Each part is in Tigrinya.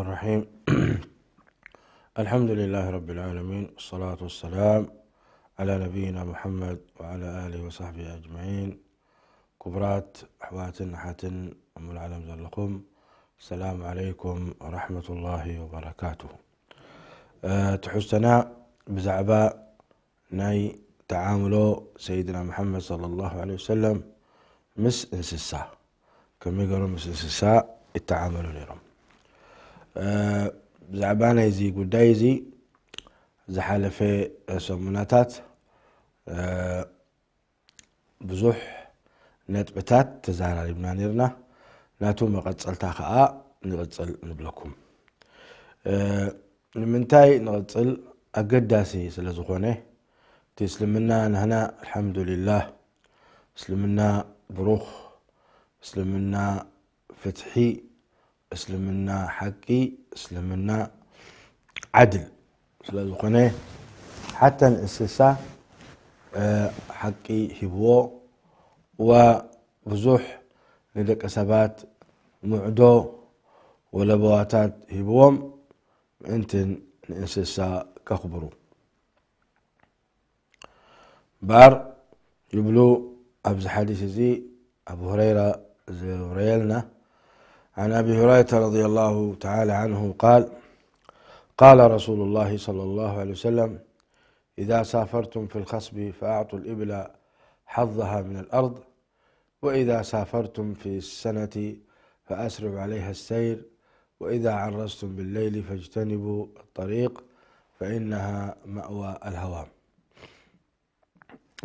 الرحيم. الحمد لله رب العالمين، والصلاة والسلام على نبينا محمد وعلى آله وصحبه أجمعين. ክቡራት ኣሕዋትን ኣሓትን ኣብ ሙሉእ ዓለም ዘለኹም፣ ሰላም ዓለይኩም ወረሕመቱላሂ ወበረካቱ። እ፣ ትሕዝቶና ብዛዕባ ናይ ተዓምሎ ሰይድና መሓመድ ሰለላሁ ዐለይሂ ወሰለም ምስ እንስሳ፣ ከመይ ገይሮም ምስ እንስሳ ይተዓመሉ ነይሮም። እ፣ ብዛዕባ ናይዚ ጉዳይ እዚ ዝሓለፈ ሰሙናታት፣ እ፣ ብዙሕ ነጥብታት ተዛራሪብና ነይርና። ናቱ መቐጸልታ ከኣ ንቐጽል ንብለኩም። እ፣ ንምንታይ ንቐጽል? ኣገዳሲ ስለ ዝኾነ፣ እቲ እስልምና ንህና ኣልሓምዱሊላህ፣ እስልምና ብሩኽ፣ እስልምና ፍትሒ፣ እስልምና ሓቂ፣ እስልምና ዓድል ስለ ዝኾነ፣ ሓታ ንእንስሳ፣ እ፣ ሓቂ ሂብዎ፣ ወብዙሕ ንደቂ ሰባት ምዕዶ ወለበዋታት ሂብዎም፣ ምእንትን ንእንስሳ ከኽብሩ። እምበኣር ይብሉ ኣብዚ ሓዲስ እዚ ኣቡ ሁረይራ ዘውረየልና፣ عن أبي هريرة رضي الله تعالى عنه قال: قال رسول الله صلى الله عليه وسلم: إذا سافرتم في الخصب فأعطوا الإبل حظها من الأرض، وإذا سافرتم في السنة فأسرعوا عليها السير، وإذا عرستم بالليل فاجتنبوا الطريق فإنها مأوى الهوام.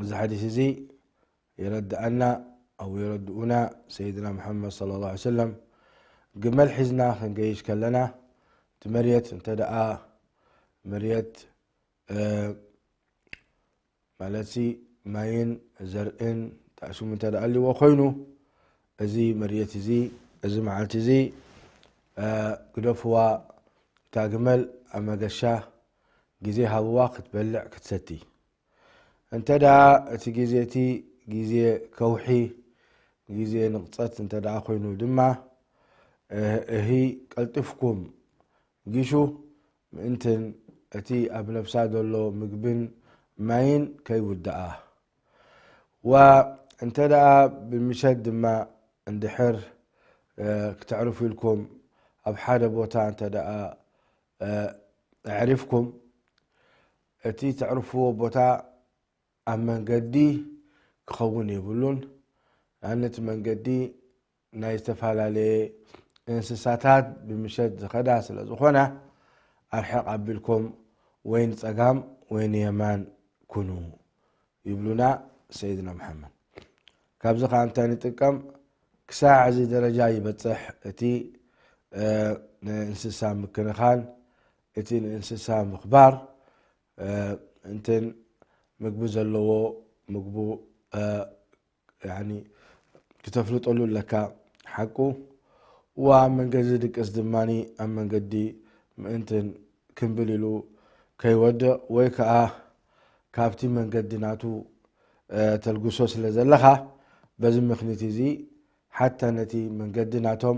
እዚ ሓዲስ እዚ የረድኣና፣ ኣው የረድኡና ሰይድና መሓመድ ሰለላሁ ዐለይሂ ወሰለም፣ ግመል ሒዝና ክንገይሽ ከለና፣ እቲ መሬት እንተ ደኣ መሬት፣ እ፣ ማለትሲ ማይን ዘርእን ታእሽሙ እንተ ደኣ ኣልዎ ኮይኑ፣ እዚ መሬት እዚ፣ እዚ መዓልቲ እዚ፣ እ፣ ግደፍዋ፣ እታ ግመል ኣብ መገሻ ግዜ ሃብዋ ክትበልዕ ክትሰቲ። እንተ ደኣ እቲ ግዜ እቲ ግዜ ከውሒ፣ ግዜ ንቕጸት እንተ ደኣ ኮይኑ ድማ፣ እ፣ እሂ ቀልጢፍኩም ጊሹ፣ ምእንትን እቲ ኣብ ነፍሳ ዘሎ ምግብን ማይን ከይውድኣ። ወእንተ ደኣ ብምሸት ድማ እንድሕር፣ እ፣ ክተዕርፉ ኢልኩም ኣብ ሓደ ቦታ እንተ ደኣ፣ እ፣ ኣዕሪፍኩም፣ እቲ ተዕርፍዎ ቦታ ኣብ መንገዲ ክኸውን የብሉን። ንኣብነት መንገዲ ናይ ዝተፈላለየ እንስሳታት ብምሸት ዝኸዳ ስለ ዝኾና፣ ኣርሕቕ ኣቢልኩም ወይ ንጸጋም ወይ ንየማን ኩኑ ይብሉና ሰይድና መሓመድ። ካብዚ ኸኣ እንታይ ንጥቀም? ክሳዕ እዚ ደረጃ ይበጽሕ እቲ፣ እ፣ ንእንስሳ ምክንኻን፣ እቲ ንእንስሳ ምኽባር፣ እ፣ እንትን ምግቢ ዘለዎ ምግቡ፣ እ፣ ያኒ ክተፍልጠሉ ኣለካ ሓቁ። ወኣብ መንገዲ ድቅስ ድማኒ ኣብ መንገዲ ምእንትን ክምብል ኢሉ ከይወድቕ ወይ ከኣ ካብቲ መንገዲ ናቱ፣ እ፣ ተልግሶ ስለ ዘለኻ፣ በዚ ምኽኒት እዚ ሓታ ነቲ መንገዲ ናቶም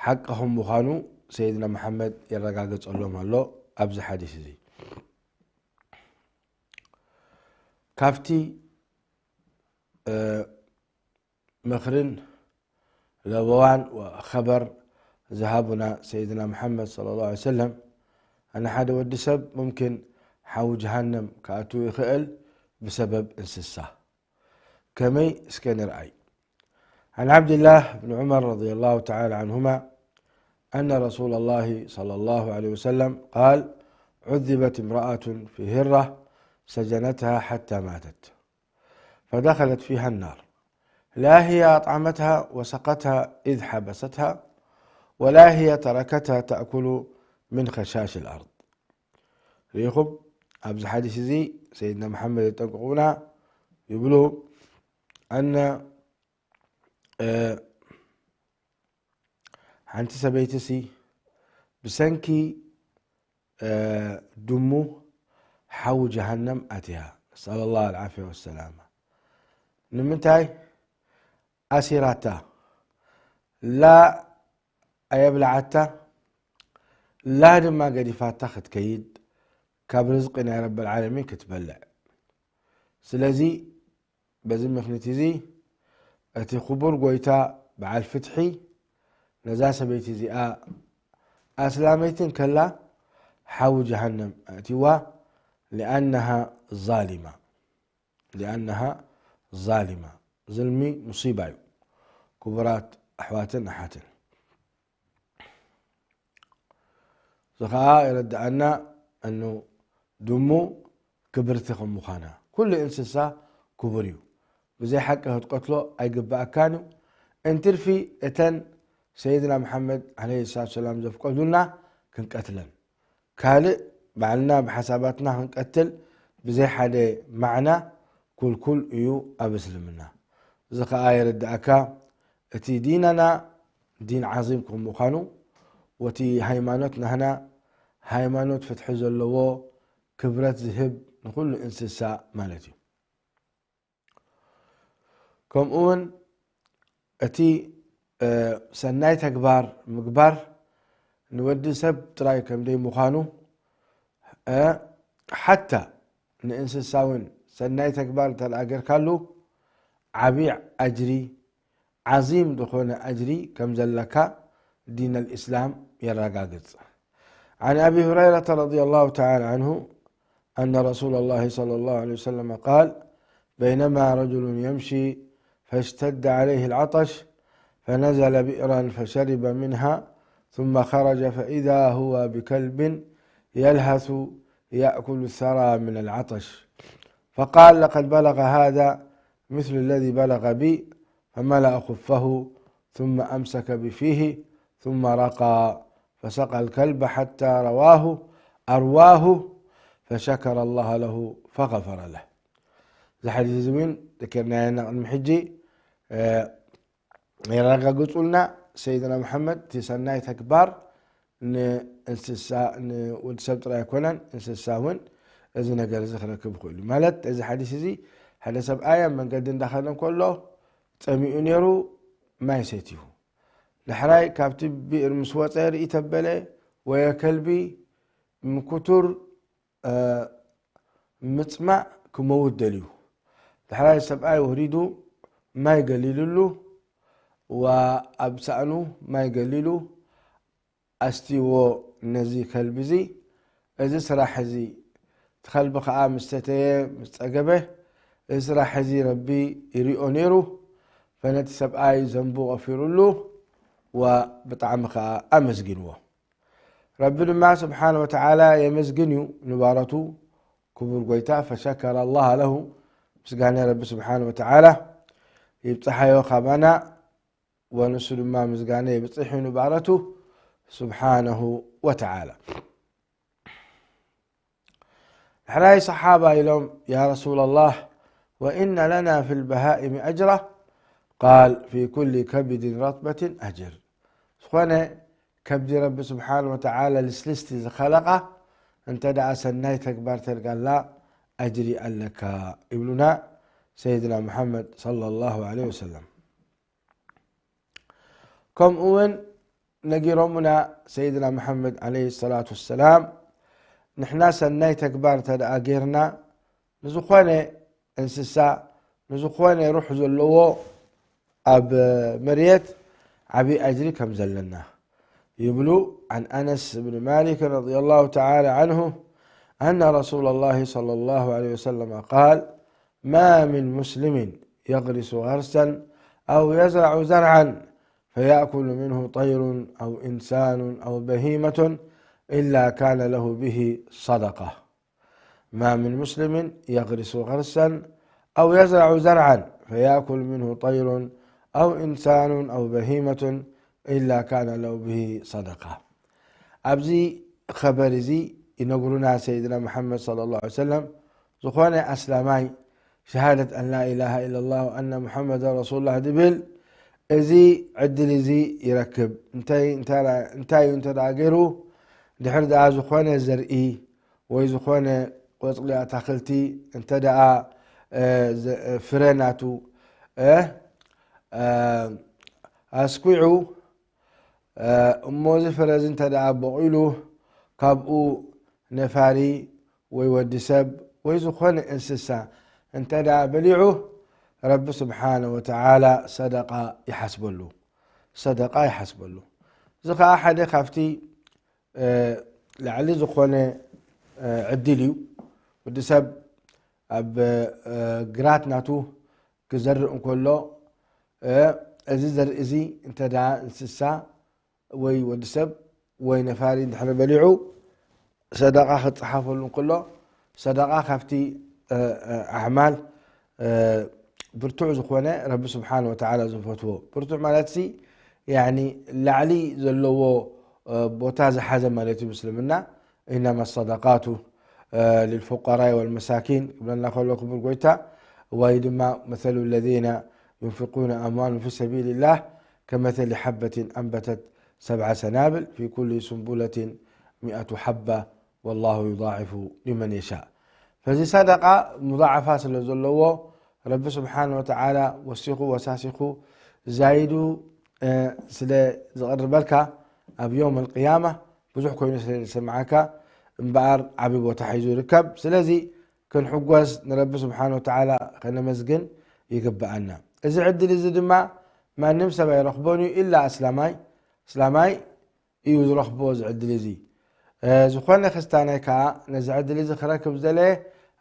ሓቂ ከም ምዃኑ ሰይድና መሓመድ የረጋግጸሎም ኣሎ ኣብዚ ሓዲስ እዚ። ካብቲ፣ እ፣ ምኽርን ለበዋን ወኸበር ዝሃቡና ሰይድና መሓመድ ሰለላሁ ዐለይሂ ወሰለም፣ ኣነ ሓደ ወዲ ሰብ ሙምኪን ሓዊ ጀሃነም ክኣቱ ይኽእል ብሰበብ እንስሳ። ከመይ? እስከ ንርኣይ። عن عبد الله بن عمر رضي الله تعالى عنهما أن رسول الله صلى الله عليه وسلم قال: عذبت امرأة في هرة سجنتها حتى ماتت، فدخلت فيها النار، لا هي أطعمتها وسقتها إذ حبستها، ولا هي تركتها تأكل من خشاش الأرض. ርኢኹም፣ ኣብዚ ሓዲስ እዚ ሰይድና መሓመድ የጠንቅቑና ይብሉ፣ ኣነ፣ እ፣ ሓንቲ ሰበይትሲ ብሰንኪ፣ እ፣ ድሙ ሓዊ ጀሃነም ኣትያ። ነስኣል ላህ ኣልዓፍያ ወሰላማ። ንምንታይ? ኣሲራታ። ላ ኣየብልዓታ፣ ላ ድማ ገዲፋታ ክትከይድ፣ ካብ ርዝቂ ናይ ረበል ዓለሚን ክትበልዕ። ስለዚ በዚ ምኽንያት እዚ እቲ ክቡር ጎይታ በዓል ፍትሒ ነዛ ሰበይቲ እዚኣ ኣስላመይቲ እንከላ ሓዊ ጀሃነም ኣእትይዋ፣ لأنها ظالمة، لأنها ظالمة። ዝልሚ ሙሲባ እዩ። ክቡራት ኣሕዋትን ኣሓትን፣ እዚ ኸኣ የረድኣና እኑ ድሙ ክብርቲ ከም ምዃና። ኩሉ እንስሳ ክቡር እዩ። ብዘይ ሓቂ ክትቀትሎ ኣይግብኣካን እዩ። እንትርፊ እተን ሰይድና መሓመድ ዓለይሂ ሰላቱ ሰላም ዘፍቀዱልና ክንቀትለን። ካልእ ባዕልና ብሓሳባትና ክንቀትል ብዘይ ሓደ ማዕና ኩልኩል እዩ ኣብ እስልምና። እዚ ኸኣ የረድኣካ እቲ ዲንና ዲን ዓዚም ከም ምዃኑ፣ ወቲ ሃይማኖት ናህና ሃይማኖት ፍትሒ ዘለዎ፣ ክብረት ዝህብ ንኹሉ እንስሳ ማለት እዩ። ከምኡ እውን እቲ፣ እ፣ ሰናይ ተግባር ምግባር ንወዲ ሰብ ጥራይ ከም ደይ ምዃኑ፣ እ፣ ሓታ ንእንስሳ እውን ሰናይ ተግባር እንተ ደኣ ጌርካሉ ዓቢ ኣጅሪ፣ ዓዚም ዝኾነ ኣጅሪ ከም ዘለካ ዲን ኣልእስላም የረጋግጽ። عن أبي هريرة رضي الله تعالى عنه أن رسول الله صلى الله عليه وسلم قال: بينما رجل يمشي فاشتد عليه العطش فنزل بئرا فشرب منها ثم خرج فإذا هو بكلب يلهث يأكل الثرى من العطش، فقال: لقد بلغ هذا مثل الذي بلغ بي، فملأ خفه ثم أمسك بفيه ثم رقى فسقى الكلب حتى رواه، أرواه، فشكر الله له فغفر له. እዚ ሓዲስ እዚ እውን ዘኪርናዮ ኢና ቅድሚ ሕጂ። የረጋግጹልና ሰይድና መሓመድ እቲ ሰናይ ተግባር ንእንስሳ፣ ንወዲ ሰብ ጥራይ ኣይኮነን፣ እንስሳ እውን እዚ ነገር እዚ ክረክብ ይኽእል እዩ። ማለት እዚ ሓዲስ እዚ ሓደ ሰብኣይ ኣብ መንገዲ እንዳኸደ እንከሎ ጸሚኡ ነይሩ፣ ማይ ሰትዩ። ዳሕራይ ካብቲ ብእር ምስ ወጸ ርኢ ተበለ፣ ወየ ከልቢ ምኩቱር እ፣ ምጽማእ ክመውት ደልዩ። ዳሕራይ ሰብኣይ ወሪዱ ማይ ገሊሉሉ፣ ወኣብ ሳእኑ ማይ ገሊሉ ኣስትይዎ ነዚ ከልቢ እዚ። እዚ ስራሕ እዚ፣ እቲ ከልቢ ኸኣ ምስ ሰተየ፣ ምስ ጸገበ፣ እዚ ስራሕ እዚ ረቢ ይሪኦ ነይሩ። ፈነቲ ሰብኣይ ዘንቡ ቐፊሩሉ፣ ወብጣዕሚ ኸኣ ኣመስጊንዎ። ረቢ ድማ ስብሓነ ወተዓላ የመስግን እዩ ንባረቱ፣ ክቡር ጎይታ፣ ፈሸከረ ኣላህ ለሁ፣ ምስጋና ረቢ ስብሓነ ወተዓላ ይብጽሓዮ ካባና፣ ወንሱ ድማ ምስጋና የብጽሕ እዩ ንባረቱ ስብሓነሁ ወተዓላ። ሕራይ ሰሓባ ኢሎም፣ ያ ረሱላላህ፣ ወኢነ ለና ፊል በሃኢሚ ኣጅራ? ቃል፣ ፊ ኩሊ ከቢድን ረጥበትን ኣጅር። ዝኾነ ከብዲ ረቢ ስብሓን ወተዓላ ልስልስቲ ዝኸለቓ እንተ ደኣ ሰናይ ተግባር ተድጋላ ኣጅሪ ኣለካ ይብሉና ሰይድና ሙሓመድ ሰለላሁ ዐለይሂ ወሰለም። ከምኡ እውን ነጊሮምና ሰይድና ሙሓመድ ዐለይሂ ሰላቱ ወሰላም፣ ንሕና ሰናይ ተግባር እንተ ደኣ ጌርና ንዝኾነ እንስሳ፣ ንዝኾነ ሩሕ ዘለዎ ኣብ መሬት ዓቢ ኣጅሪ ከም ዘለና ይብሉ። عن أنس بن مالك رضي الله تعالى عنه أن رسول الله صلى الله عليه وسلم قال: ما من مسلم يغرس غرسا أو يزرع زرعا فيأكل منه طير أو إنسان أو بهيمة إلا كان له به صدقة. ما من مسلم يغرس غرسا أو يزرع زرعا فيأكل منه طير أو إنسان أو بهيمة إلا كان له به صدقة. ኣብዚ ኸበር እዚ ይነግሩና ሰይድና ሙሓመድ ሰለላሁ ዐለይሂ ወሰለም፣ ዝኾነ ኣስላማይ ሸሃደት ኣን ላ ኢላሃ ኢለላህ ወኣነ ሙሓመድ ረሱሉላህ ድብል እዚ ዕድል እዚ ይረክብ። እንታይ፣ እንታይ፣ እንታይ እዩ እንተ ደኣ ገይሩ? ድሕሪ ደኣ ዝኾነ ዘርኢ ወይ ዝኾነ ቆጽሊ ኣታኽልቲ እንተ ደኣ፣ እ፣ ዘ-፣ ፍረ ናቱ፣ እ፣ እ፣ ኣስኲዑ፣ እ፣ እሞ እዚ ፍረ እዚ እንተ ደኣ በቒሉ፣ ካብኡ ነፋሪ ወይ ወዲ ሰብ ወይ ዝኾነ እንስሳ እንተ ደኣ በሊዑ፣ ረቢ ስብሓነ ወተዓላ ሰደቃ ይሓስበሉ። ሰደቃ ይሓስበሉ። እዚ ኸዓ ሓደ ካብቲ፣ እ፣ ላዕሊ ዝኾነ፣ እ፣ ዕድል እዩ። ወዲ ሰብ ኣብ፣ እ፣ ግራት ናቱ ክዘርእ እንከሎ፣ እ፣ እዚ ዘርኢ እዚ እንተ ደኣ እንስሳ ወይ ወዲ ሰብ ወይ ነፋሪ እንድሕር በሊዑ፣ ሰደቃ ክጸሓፈሉ እንከሎ፣ ሰደቃ ካብቲ፣ እ፣ እ፣ ኣዕማል፣ እ፣ ብርቱዕ ዝኾነ ረቢ ስብሓነ ወተዓላ ዝፈትዎ። ብርቱዕ ማለትሲ፣ ያኒ ላዕሊ ዘለዎ፣ እ፣ ቦታ ዝሓዘ ማለት እዩ ምስልምና። إنما الصدقات، እ፣ للفقراء والمساكين ክብለና ከሎ ክቡር ጎይታ፣ ወይ ድማ مثل الذين ينفقون أموالهم في سبيل الله كمثل حبة أنبتت سبع سنابل في كل سنبلة مئة حبة والله يضاعف لمن يشاء። ፈዚ ሰደቃ ሙዳዓፋ ስለ ዘለዎ፣ ረቢ ስብሓነ ወተዓላ ወሲኹ ወሳሲኹ ዛይዱ፣ እ፣ ስለ ዝቕርበልካ ኣብ የውም ኣልቅያማ ብዙሕ ኮይኑ ስለ ዝስምዓካ እምበኣር ዓቢ ቦታ ሒዙ ይርከብ። ስለዚ ክንሕጎስ፣ ንረቢ ስብሓነ ወተዓላ ከነመስግን ይግብኣና። እዚ ዕድል እዚ ድማ ማንም ሰብ ኣይረኽቦን እዩ፣ ኢላ ኣስላማይ። ኣስላማይ እዩ ዝረኽቦ እዚ ዕድል እዚ። እ፣ ዝኾነ ክስታናይ ከኣ ነዚ ዕድል እዚ ክረክብ ዝደለየ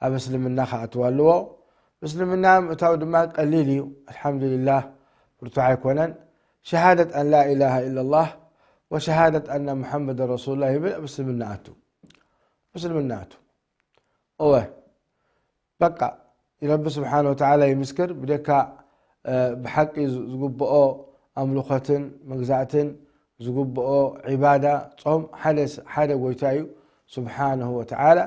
ኣብ እስልምና ክኣትው ኣለዎ። እስልምና ምእታው ድማ ቀሊል እዩ። ኣልሓምዱሊላህ፣ ብርቱዕ ኣይኮነን። ሸሃደት ኣን ላ ኢላሃ ኢላላህ ወሸሃደት ኣነ ሙሓመድ ረሱሉላህ ይብል፣ ኣብ እስልምና ኣቱ። ኣብ እስልምና ኣቱ። እወ፣ በቃ፣ ረቢ ስብሓነ ወተዓላ ይምስክር፣ ብደካ፣ እ፣ ብሓቂ ዝ-፣ ዝግብኦ ኣምልኾትን መግዛእትን ዝግብኦ ዒባዳ፣ ጾም፣ ሓደ ስ-፣ ሓደ ጎይታ እዩ፣ ስብሓነሁ ወተዓላ።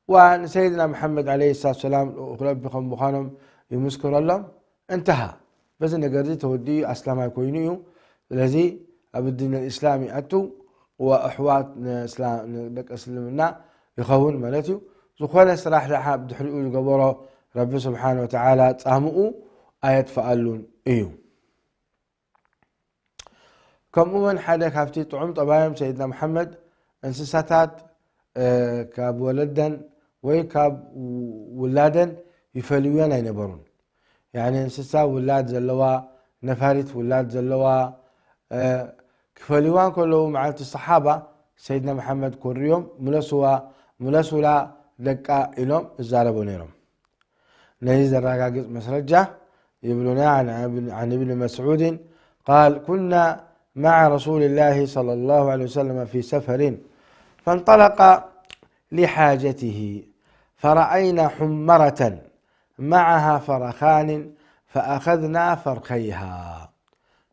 ዋ ንሰይድና መሓመድ ዓለይሂ ሰላቱ ሰላም ልኡኽ ረቢ ከም ምዃኖም ይምስክረሎም። እንተሃ በዚ ነገር እዚ ተወዲኡ ኣስላማይ ኮይኑ እዩ። ስለዚ ኣብ ዲን ኣልእስላም ይኣቱ፣ ወኣሕዋት ንእስላ-፣ ንደቂ እስልምና ይኸውን ማለት እዩ። ዝኾነ ስራሕ ደሓ ብድሕሪኡ ዝገበሮ ረቢ ስብሓነ ወተዓላ ጻምኡ ኣየጥፍኣሉን እዩ። ከምኡ እውን ሓደ ካብቲ ጥዑም ጠባዮም ሰይድና መሓመድ እንስሳታት፣ እ፣ ካብ ወለደን ወይ ካብ ውላደን ይፈልዩወን ኣይነበሩን። ያኒ እንስሳ ውላድ ዘለዋ፣ ነፋሪት ውላድ ዘለዋ፣ እ፣ ክፈልዩዋ እንከለዉ መዓልቲ ሰሓባ ሰይድና መሓመድ ኮርዮም፣ "ምለስዋ፣ ምለሱላ ደቃ" ኢሎም ይዛረቡ ነይሮም። ነዚ ዘረጋግጽ መስረጃ ይብሉና፣ عن ابن، عن ابن مسعود قال: كنا مع رسول الله صلى الله عليه وسلم في سفر فانطلق لحاجته فرأينا حمرة معها فرخان فأخذنا فرخيها.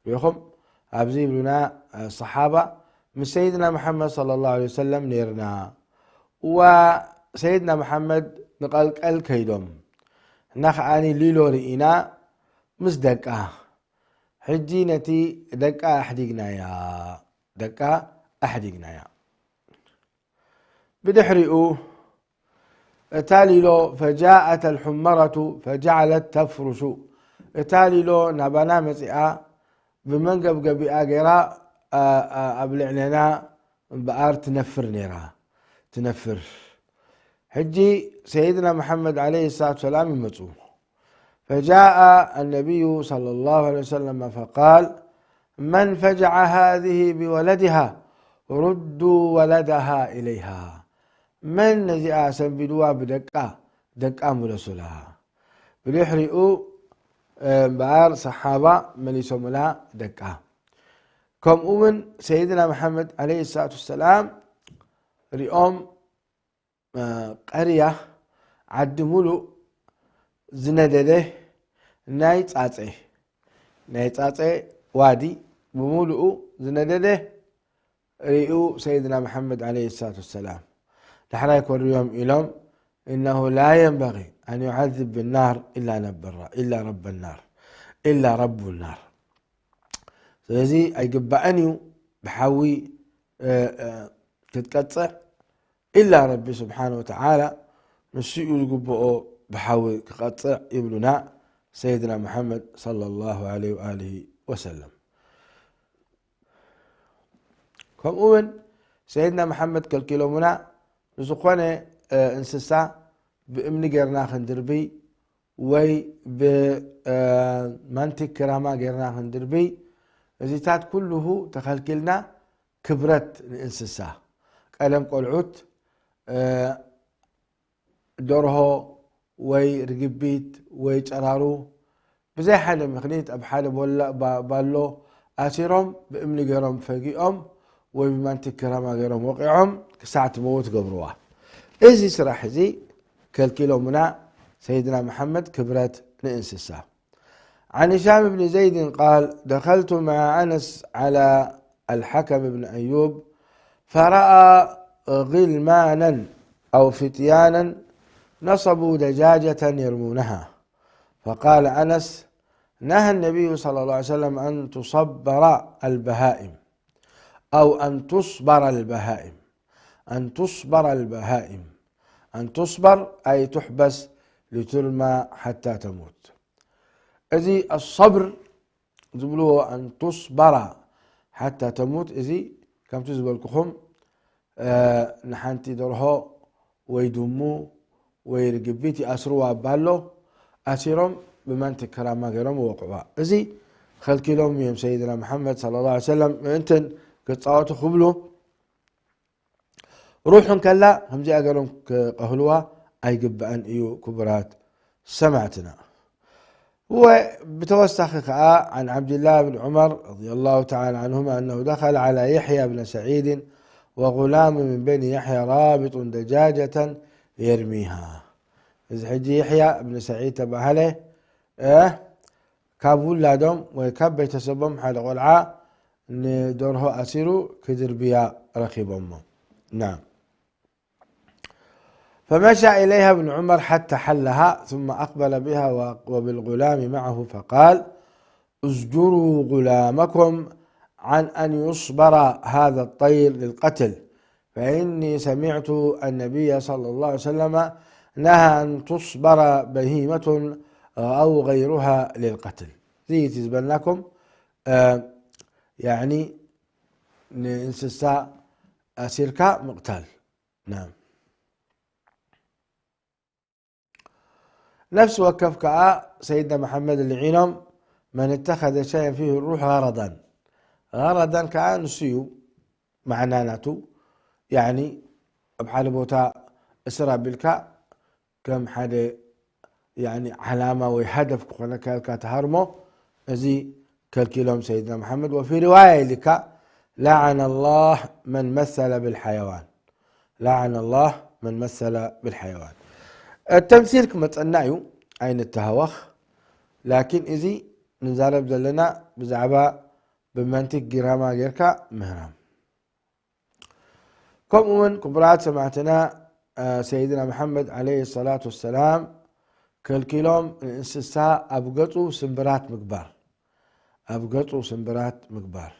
ሪኢኹም፣ ኣብዚ ይብሉና፣ እ፣ ሰሓባ ምስ ሰይድና መሓመድ ሰለላሁ ዐለይሂ ወሰለም ነይርና። ወሰይድና መሓመድ ንቐልቀል ከይዶም፣ እና ከዓኒ ሊሎ ርኢና ምስ ደቃ። ሕጂ ነቲ ደቃ ኣሕዲግናያ፣ ደቃ ኣሕዲግናያ። ብድሕሪኡ እታ ሊሎ፣ ፈጃአት ኣልሑመረቱ ፈጀዐለት ተፍሩሹ፣ እታ ሊሎ ናባና መጺኣ ብመንገብገቢኣ ገይራ፣ ኣ-፣ ኣ-፣ ኣብ ልዕሌና እምበኣር ትነፍር ነይራ፣ ትነፍር። ሕጂ ሰይድና መሓመድ ዓለይሂ ሰላቱ ሰላም ይመጹ። فجاء النبي صلى الله عليه وسلم فقال: من فجع هذه بولدها ردوا ولدها إليها. መን ነዚኣ ሰንቢድዋ ብደቃ፣ ደቃ ምለሱላ። ብድሕሪኡ እምበኣር ሰሓባ መሊሶምላ ደቃ። ከምኡ እውን ሰይድና መሓመድ ዓለይሂ ሰላቱ ወሰላም ሪኦም እ፣ ቀርያ ዓዲ ሙሉእ ዝነደደ ናይ ጻጸ፣ ናይ ጻጸ ዋዲ ብሙሉኡ ዝነደደ ርእዩ ሰይድና መሓመድ ዓለይሂ ሰላቱ ወሰላም። ዳሕራይ ኮርዮም ኢሎም፣ إنه لا ينبغي أن يعذب بالنار إلا نب-، إلا رب النار، إلا رب النار። ስለዚ ኣይግባእን እዩ ብሓዊ፣ እ፣ እ፣ ክትቀጽዕ ኢላ ረቢ ስብሓነ ወተዓላ ንሱ እዩ ዝግብኦ ብሓዊ ክቐጽዕ ይብሉና ሰይድና ሙሓመድ ሰለላሁ ዐለይሂ ወኣሊሂ ወሰለም። ከምኡ እውን ሰይድና መሓመድ ከልኪሎምና። ንዝኾነ እንስሳ ብእምኒ ጌርና ክንድርብይ ወይ ብማንቲክ ክራማ ጌርና ክንድርብይ፣ እዚታት ኩልሁ ተኸልኪልና። ክብረት ንእንስሳ፣ ቀደም ቆልዑት ደርሆ ወይ ርግቢት ወይ ጨራሩ ብዘይ ሓደ ምኽኒት ኣብ ሓደ ባሎ ኣሲሮም ብእምኒ ገይሮም ፈጊኦም ወይ ብማንቲክ ክራማ ገይሮም ወቒዖም ክሳዕ ትመውት ገብርዋ። እዚ ስራሕ እዚ ከልኪሎምና ሰይድና መሓመድ። ክብረት ንእንስሳ። عن هشام بن زيد قال: دخلت مع أنس على الحكم بن أيوب، فرأى غلمانا أو فتيانا نصبوا دجاجة يرمونها، فقال أنس: نهى النبي صلى الله عليه وسلم أن تصبر البهائم، أو أن تصبر البهائم، أن تصبر البهائم، أن تصبر أي تحبس لترمى حتى تموت. እዚ الصبر ዝብልዎ أن تصبر حتى تموت፣ እዚ ከምቲ ዝበልኩኹም ንሓንቲ ደርሆ ወይ ድሙ ወይ ርግቢት ይኣስርዋ ባሎ ኣሲሮም ብማንቲክ ክራማ ገይሮም ይወቕዕዋ። እዚ ከልኪሎም እዮም ሰይድና መሓመድ صلى الله عليه وسلم ምእንትን ክጻወቱ ክብሉ ሩሕ እንከላ ከምዚኣ ገይሮም ክቐህልዋ ኣይግባእን እዩ። ክቡራት ሰማዕትና። وبتوسخ عن عبد الله بن عمر رضي الله تعالى عنهما أنه دخل على يحيى بن سعيد وغلام من بني يحيى رابط دجاجة يرميها. እዚ ሕጂ ይሕያ እብን ሰዒድ ተባህለ ካብ ውላዶም ወይ ካብ ቤተሰቦም ሓደ ቆልዓ ንደርሆ ኣሲሩ ክድርብያ ረኺቦሞ። نعم. فمشى إليها ابن عمر حتى حلها ثم أقبل بها وبالغلام معه فقال: ازجروا غلامكم عن أن يصبر هذا الطير للقتل، فإني سمعت النبي صلى الله عليه وسلم نهى أن تصبر بهيمة أو غيرها للقتل. زيت زبنكم، آه، يعني، ننسسا أسيركا مقتل. نعم. ነፍሲ ወከፍ ከኣ ሰይድና መሓመድ ልዒኖም፣ መን እተኸዘ ሸየን ፊህ ሩሕ ገረዳን። ገረዳን ከኣ ንሱ እዩ መዓና ናቱ። ያኒ ኣብ ሓደ ቦታ እስር ኣቢልካ ከም ሓደ ያኒ ዓላማ ወይ ሃደፍ ክኾነካ ኢልካ ትሃርሞ፣ እዚ ከልኪሎም ሰይድና መሓመድ። ወፊ ሪዋያ ኢልካ ለዓነ ላህ መን መሰለ ብልሓየዋን። ለዓነ ላህ መን መሰለ ብልሓየዋን። ተምሲል ክመፀና እዩ፣ ኣይንተሃወኽ። ላኪን እዚ ንዛረብ ዘለና ብዛዕባ ብመንቲክ ጊራማ ጌርካ ምህራም። ከምኡ እውን ክቡራት ሰማዕትና ሰይድና መሓመድ ዓለይሂ ሰላቱ ወሰላም ከልኪሎም ንእንስሳ ኣብ ገፁ ስምብራት ምግባር። ኣብ ገጹ ስምብራት ምግባር።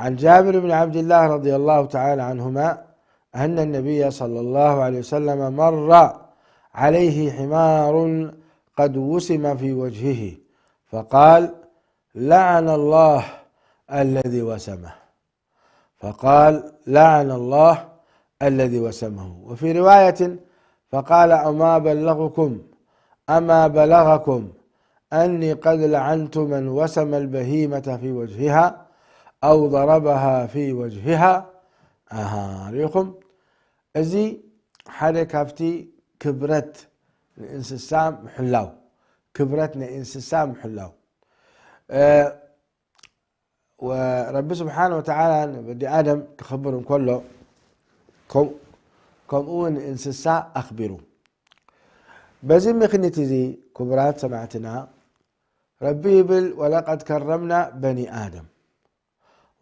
عن جابر بن عبد الله رضي الله تعالى عنهما أن النبي صلى الله عليه وسلم مر عليه حمار قد وسم في وجهه فقال: لعن الله الذي وسمه. فقال: لعن الله الذي وسمه. وفي رواية: فقال: أما بلغكم، أما بلغكم أني قد لعنت من وسم البهيمة في وجهها أو ضربها في وجهها؟ ኣሃ፣ ርኢኹም፣ እዚ ሓደ ካብቲ ክብረት ንእንስሳ ምሕላው፣ ክብረት ናይ እንስሳ ምሕላው። ረቢ ስብሓን ወተዓላ ንወዲ ኣደም ክኽብር እንከሎ፣ ከምኡ እውን እንስሳ ኣኽቢሩ። በዚ ምኽኒት እዚ ክቡራት ሰማዕትና፣ ረቢ ይብል፣ ወለቀድ ከረምና በኒ ኣደም።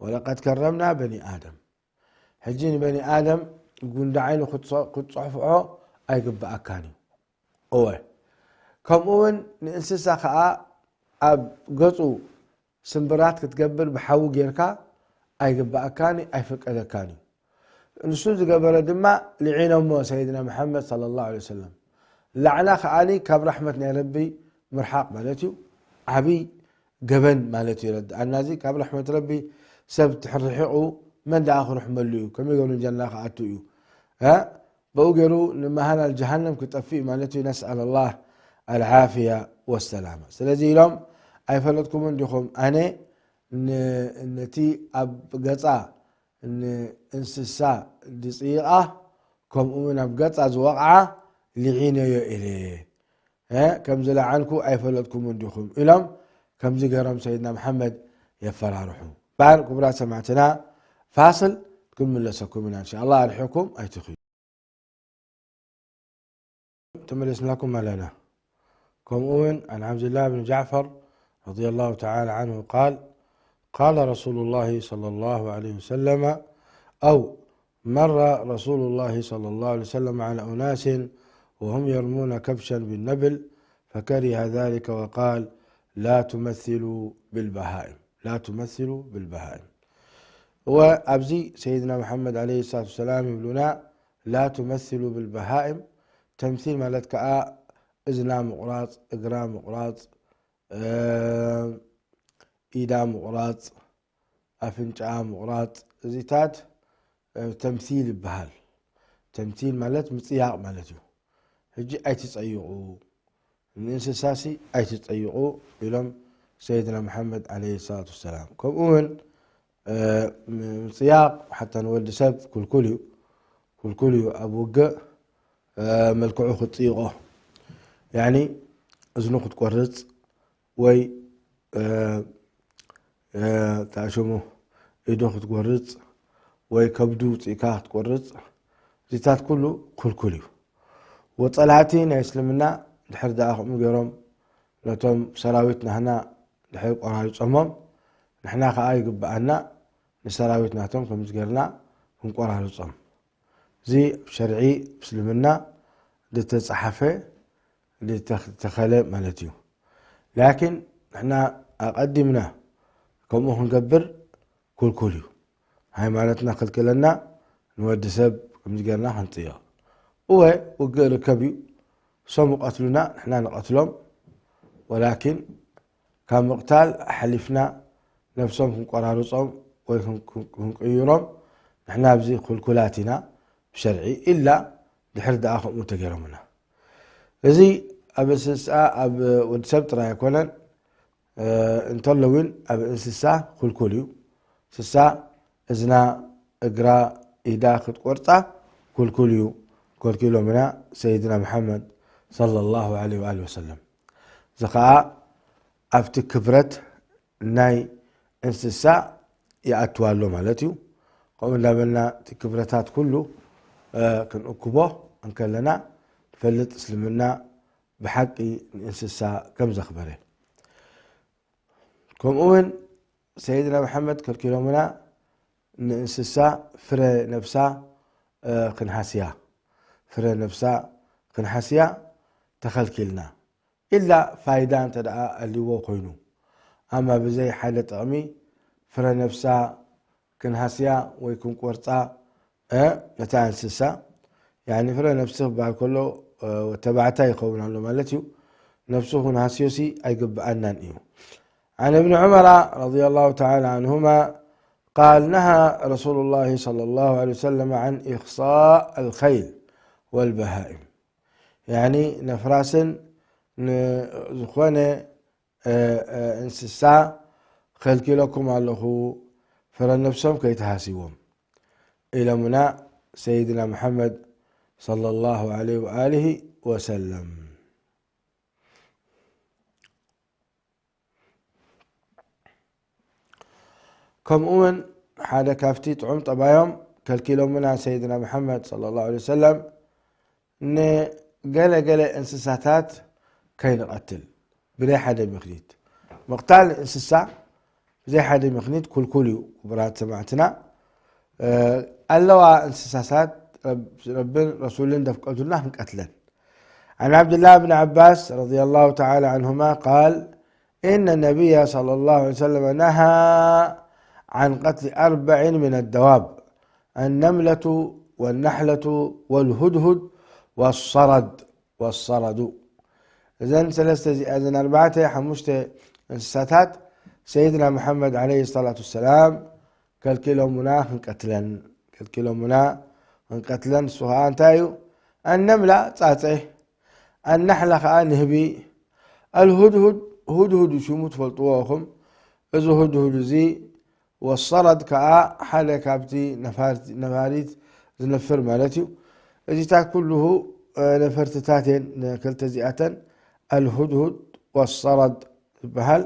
ወለቀድ ከረምና በኒ ኣደም። ሕጂ ንበኒ ኣደም ጉንዲ ዓይኑ ክትፀ-፣ ክትፀሕፍዖ ኣይግብኣካን እዩ። እወ፣ ከምኡ እውን ንእንስሳ ኸዓ ኣብ ገፁ ስምብራት ክትገብር ብሓዊ ጌርካ ኣይግብኣካን እዩ፣ ኣይፍቀደካን እዩ። ንሱ ዝገበረ ድማ ልዒኖሞ ሰይድና መሓመድ ሰለላሁ ዐለይሂ ወሰለም። ላዕና ከዓኒ ካብ ራሕመት ናይ ረቢ ምርሓቕ ማለት እዩ። ዓብይ ገበን ማለት እዩ። የረድኣና እዚ ካብ ራሕመት ረቢ ሰብ ትሕርሒቑ መን ደኣ ክርሕመሉ እዩ? ከመይ ገይሩ ጀና ክኣቱ እዩ? እ? ብኡ ገይሩ ንመሃላል ጀሃነም ክጠፍእ እዩ ማለት እዩ። ነስኣል ኣላህ ኣልዓፍያ ወሰላማ። ስለዚ ኢሎም፣ ኣይፈለጥኩምን ዲኹም? ኣነ ን-፣ ነቲ ኣብ ገጻ ንእንስሳ ዝጽይቓ፣ ከምኡ እውን ኣብ ገጻ ዝወቕዓ ልዒነዮ ኢለ። እ፣ ከም ዝለዓንኩ ኣይፈለጥኩምን ዲኹም? ኢሎም ከምዚ ገይሮም ሰይድና መሓመድ የፈራርሑ። ባር ክቡራት ሰማዕትና፣ ፋስል ክንምለሰኩም ኢና። እንሻ ኣላህ ኣርሒኩም ኣይትኽዩ። ተመለስናኩም ኣለና። ከምኡ እውን عن عبد الله بن جعفر رضي الله تعالى عنه قال: قال رسول الله صلى الله عليه وسلم، أو مر رسول الله صلى الله عليه وسلم على أناس وهم يرمون كبشا بالنبل فكره ذلك وقال: لا تمثلوا بالبهائم، لا تمثلوا بالبهائم. ወኣብዚ ሰይድና መሓመድ ዓለይሂ ሰላቱ ወሰላም ይብሉና፣ لا تمثلوا بالبهائم። ተምሲል ማለት ከኣ እዝና ምቑራጽ፣ እግራ ምቑራጽ፣ እ፣ ኢዳ ምቑራጽ፣ ኣፍንጫኣ ምቑራጽ፣ እዚታት፣ እ፣ ተምሲል ይበሃል። ተምሲል ማለት ምጽያቕ ማለት እዩ። ሕጂ ኣይትጸይቑ፣ ንእንስሳሲ ኣይትጸይቑ ኢሎም ሰይድና መሓመድ ዓለይሂ ሰላቱ ወሰላም። ከምኡ እውን፣ እ፣ ምጽያቕ ሓታ ንወዲ ሰብ ክልኩል እዩ። ክልኩል እዩ ኣብ ውግእ፣ እ፣ መልክዑ ክትጽይቖ። ያኒ እዝኑ ክትቆርጽ ወይ፣ እ፣ እ፣ እንታይ ሽሙ፣ ኢዱ ክትቆርጽ ወይ ከብዱ ውጽኢካ ክትቆርጽ፣ እዚታት ኩሉ ክልኩል እዩ። ወጸላእቲ ናይ እስልምና ድሕር ደኣ ከምኡ ገይሮም ነቶም ሰራዊት ናህና ድሕር ቆራሪጾሞም፣ ንሕና ከኣ ይግብኣና ንሰራዊት ናቶም ከምዚ ገይርና ክንቆራርጾም። እዚ ኣብ ሸርዒ እስልምና ዝተጻሓፈ፣ ዝተኸለ ማለት እዩ። ላኪን ንሕና ኣቐዲምና ከምኡ ክንገብር ክልኩል እዩ። ሃይማኖትና ክልክለና ንወዲ ሰብ ከምዚ ገይርና ክንጽይቕ። እወ፣ ውግእ ርከብ እዩ። እሶም ይቐትሉና፣ ንሕና ንቐትሎም። ወላኪን ካብ ምቕታል ኣሕሊፍና ነብሶም ክንቆራርጾም ወይ ክን-፣ ክን-፣ ክንቅይሮም ንሕና ኣብዚ ክልኩላት ኢና ብሸርዒ፣ ኢላ ድሕር ደኣ ከምኡ ተገይሮምና። እዚ ኣብ እንስሳ፣ ኣብ ወዲ ሰብ ጥራይ ኣይኮነን፣ እ፣ እንተሎ እውን ኣብ እንስሳ ክልኩል እዩ። እንስሳ እዝና፣ እግራ፣ ኢዳ ክትቆርጻ ክልኩል እዩ፣ ከልኪሎምና ሰይድና መሓመድ ሰለላሁ ዐለይሂ ወኣሊሂ ወሰለም። እዚ ኸኣ ኣብቲ ክብረት ናይ እንስሳ ይኣትዋ ኣሎ ማለት እዩ። ከምኡ እንዳበልና እቲ ክብረታት ኩሉ፣ እ፣ ክንእክቦ እንከለና ንፈልጥ እስልምና ብሓቂ ንእንስሳ ከም ዘኽበረ። ከምኡ እውን ሰይድና መሓመድ ከልኪሎምና ንእንስሳ ፍረ ነብሳ፣ እ፣ ክንሃስያ፣ ፍረ ነብሳ ክንሃስያ ተኸልኪልና። ኢላ ፋይዳ እንተ ደኣ ኣልዎ ኮይኑ፣ ኣማ ብዘይ ሓደ ጥቕሚ ፍረ ነብሳ ክንሃስያ ወይ ክንቆርጻ፣ እ፣ ነታ እንስሳ፣ ያኒ ፍረ ነብሲ ክበሃል ከሎ፣ እ፣ ተባዕታይ ይኸውን ኣሎ ማለት እዩ። ነብሱ ክንሃስዮሲ ኣይግብኣናን እዩ። عن ابن عمر رضي الله تعالى عنهما قال: نهى رسول الله صلى الله عليه وسلم عن إخصاء الخيل والبهائم. ያኒ ነፍራስን ንዝኾነ፣ እ፣ እ፣ እንስሳ ከልኪለኩም ኣለኹ፣ ፍረ ነብሶም ከይትሃስይዎም ኢሎምና ሰይድና መሓመድ ሰለላሁ ዐለይሂ ወኣሊሂ ወሰለም። ከምኡ እውን ሓደ ካብቲ ጥዑም ጠባዮም ከልኪሎምና ሰይድና መሓመድ ሰለላሁ ዐለይሂ ወሰለም ንገለ ገለ እንስሳታት ከይንቐትል ብናይ ሓደ ምኽኒት። ምቕታል እንስሳ ብዘይ ሓደ ምኽኒት ኩልኩል እዩ። ክቡራት ሰማዕትና፣ እ፣ ኣለዋ እንስሳታት ረብ-፣ ረብን ረሱልን ደፍቀዱልና ክንቀትለን። عن عبد الله بن عباس رضي الله تعالى عنهما قال: إن النبي صلى الله عليه وسلم نهى عن قتل أربع من الدواب: النملة والنحلة والهدهد والصرد، والصرد. እዘን ሰለስተ እዚኣ፣ እዘን ኣርባዕተ ሓሙሽተ እንስሳታት ሰይድና መሓመድ ዓለይሂ ሰላቱ ወሰላም ከልኪሎሙና ክንቀትለን፣ ከልኪሎሙና ክንቀትለን። እሱ ኸዓ እንታይ እዩ? ኣነምላ ጻጸ፣ ኣናሕላ ኸዓ ንህቢ፣ ኣልሁድሁድ፣ ሁድሁድ ሽሙ ትፈልጥዎ ኢኹም። እዚ ሁድሁድ እዚ ወሰረድ ከኣ ሓደ ካብቲ ነፋርት-፣ ነፋሪት ዝነፍር ማለት እዩ። እዚታት ኩልሁ፣ እ፣ ነፈርትታት እየን፣ ክልተ እዚኣተን ኣልሁድሁድ ወሰረድ ዝበሃል፣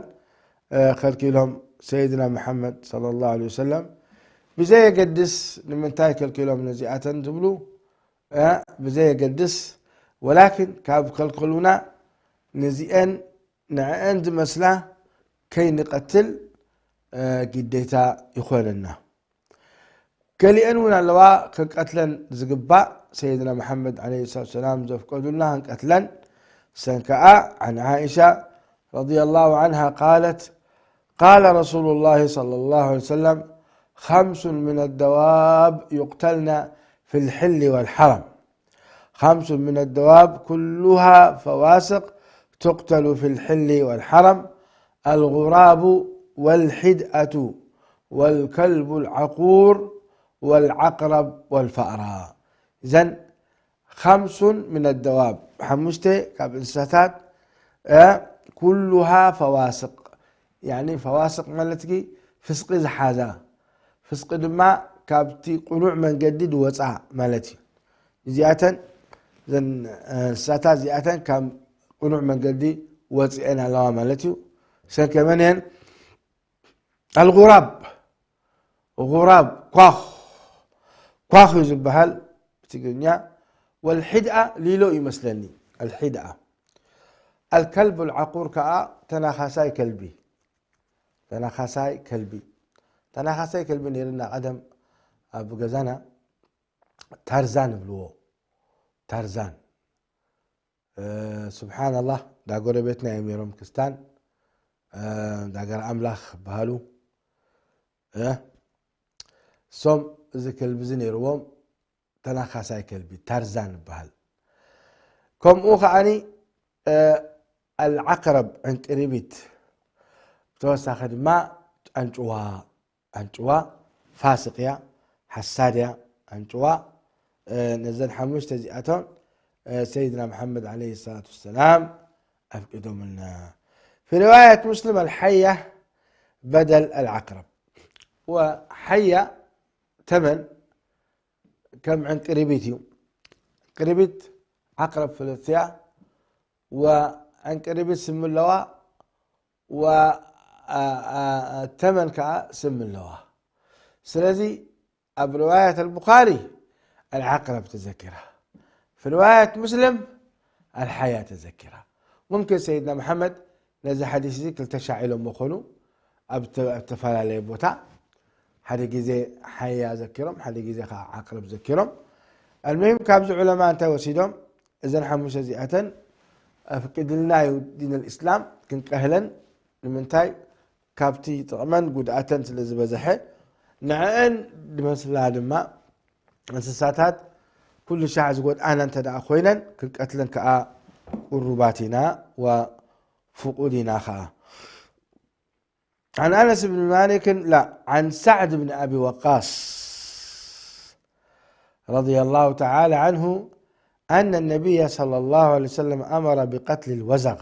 እ፣ ከልኪሎም ሰይድና መሓመድ ሰለላሁ ዐለይሂ ወሰለም። ብዘየገድስ ንምንታይ ከልኪሎም ነዚኣተን ዝብሉ፣ እ፣ ብዘየገድስ፣ ወላኪን ካብ ከልከሉና ነዚአን ንዕአን ዝመስላ ከይንቀትል፣ እ፣ ግዴታ ይኾነና። ገሊአን እውን ኣለዋ ክንቀትለን ዝግባእ፣ ሰይድና መሓመድ ዓለይሂ ሰላቱ ወሰላም ዘፍቀዱልና ክንቀትለን። ሰን ከኣ፣ عن عائشة رضي الله عنها قالت: قال رسول الله صلى الله عليه وسلم: خمس من الدواب يقتلن في الحل والحرم. خمس من الدواب كلها فواسق تقتل في الحل والحرم: الغراب والحدأة والكلب العقور والعقرب والفأرة. إذن خمس من الدواب، ሓሙሽተ ካብ እንስሳታት፣ እ፣ ኩሉሃ ፈዋስቅ። ያኒ ፈዋስቅ ማለት ጊ ፍስቂ ዝሓዛ። ፍስቂ ድማ ካብቲ ቅኑዕ መንገዲ ዝወጻ ማለት እዩ። እዚኣተን፣ እዘን፣ እ፣ እንስሳታት እዚኣተን ካብ ቅኑዕ መንገዲ ወጺኤን ኣለዋ ማለት እዩ። ሰን ከመን እየን? ኣልጉራብ፣ ጉራብ፣ ኳኽ፣ ኳኽ እዩ ዝበሃል ብትግርኛ። ወልሒድኣ ሊሎ እዩ መስለኒ። ኣልሒድኣ። ኣልከልቡ ኣልዓቁር ከኣ ተናኻሳይ ከልቢ። ተናኻሳይ ከልቢ። ተናኻሳይ ከልቢ ነይርና ቀደም ኣብ ገዛና። ታርዛን ይብልዎ። ታርዛን። እ፣ ስብሓንላህ፣ ዳ ጎረቤትና እዮም ነይሮም ክስታን፣ እ፣ ዳ ገር ኣምላኽ ይበሃሉ። እ፣ እሶም እዚ ከልቢ እዚ ነይርዎም፣ ተናኻሳይ ከልቢ፣ ታርዛን ይበሃል። ከምኡ ከዓኒ፣ እ፣ ኣልዓቅረብ፣ ዕንቅሪቢት፣ ብተወሳኺ ድማ ኣንጭዋ፣ ኣንጭዋ ፋስቅ እያ፣ ሓሳድ እያ ኣንጭዋ። እ፣ ነዘን ሓሙሽተ እዚኣቶም፣ እ፣ ሰይድና መሓመድ ዓለይሂ ሰላቱ ወሰላም ኣፍቂዶምልና። في رواية مسلم: الحية بدل العقرب. ወሓያ ተመን ከም ዕንቅሪቢት እዩ። ዕንቅሪቢት ዓቅረብ ፍልጥቲ እያ። ወዕንቅሪቢት ስም ኣለዋ። ወ-፣ ኣ-፣ ኣ-፣ ተመን ከኣ ስም ኣለዋ። ስለዚ ኣብ ርዋያት ኣልቡኻሪ ኣልዓቅረብ ተዘኪራ፣ في رواية مسلم ኣልሓያ ተዘኪራ። ሙምኪን ሰይድና መሓመድ ነዚ ሓዲስ እዚ ክልተ ሻዕ ኢሎሞ ኾኑ፣ ኣብ ተ-፣ ኣብ ተፈላለየ ቦታ ሓደ ግዜ ሓያ ዘኪሮም፣ ሓደ ግዜ ኸዓ ዓቅረብ ዘኪሮም። ኣልሙሂም ካብዚ ዑለማ እንታይ ወሲዶም? እዘን ሓሙሽተ እዚኣተን ኣፍቂድልና እዩ ዲን ኣልእስላም ክንቀህለን። ንምንታይ? ካብቲ ጥቕመን ጉድኣተን ስለ ዝበዝሐ፣ ንዕአን ዝመስላ ድማ እንስሳታት ኩሉ ሻዕ ዝጎድኣና እንተ ደኣ ኮይነን፣ ክንቀትለን ከኣ ቅሩባት ኢና ወፍቁድ ኢና ከኣ። عن أنس بن مالك، لا، عن سعد بن أبي وقاص رضي الله تعالى عنه أن النبي صلى الله عليه وسلم أمر بقتل الوزغ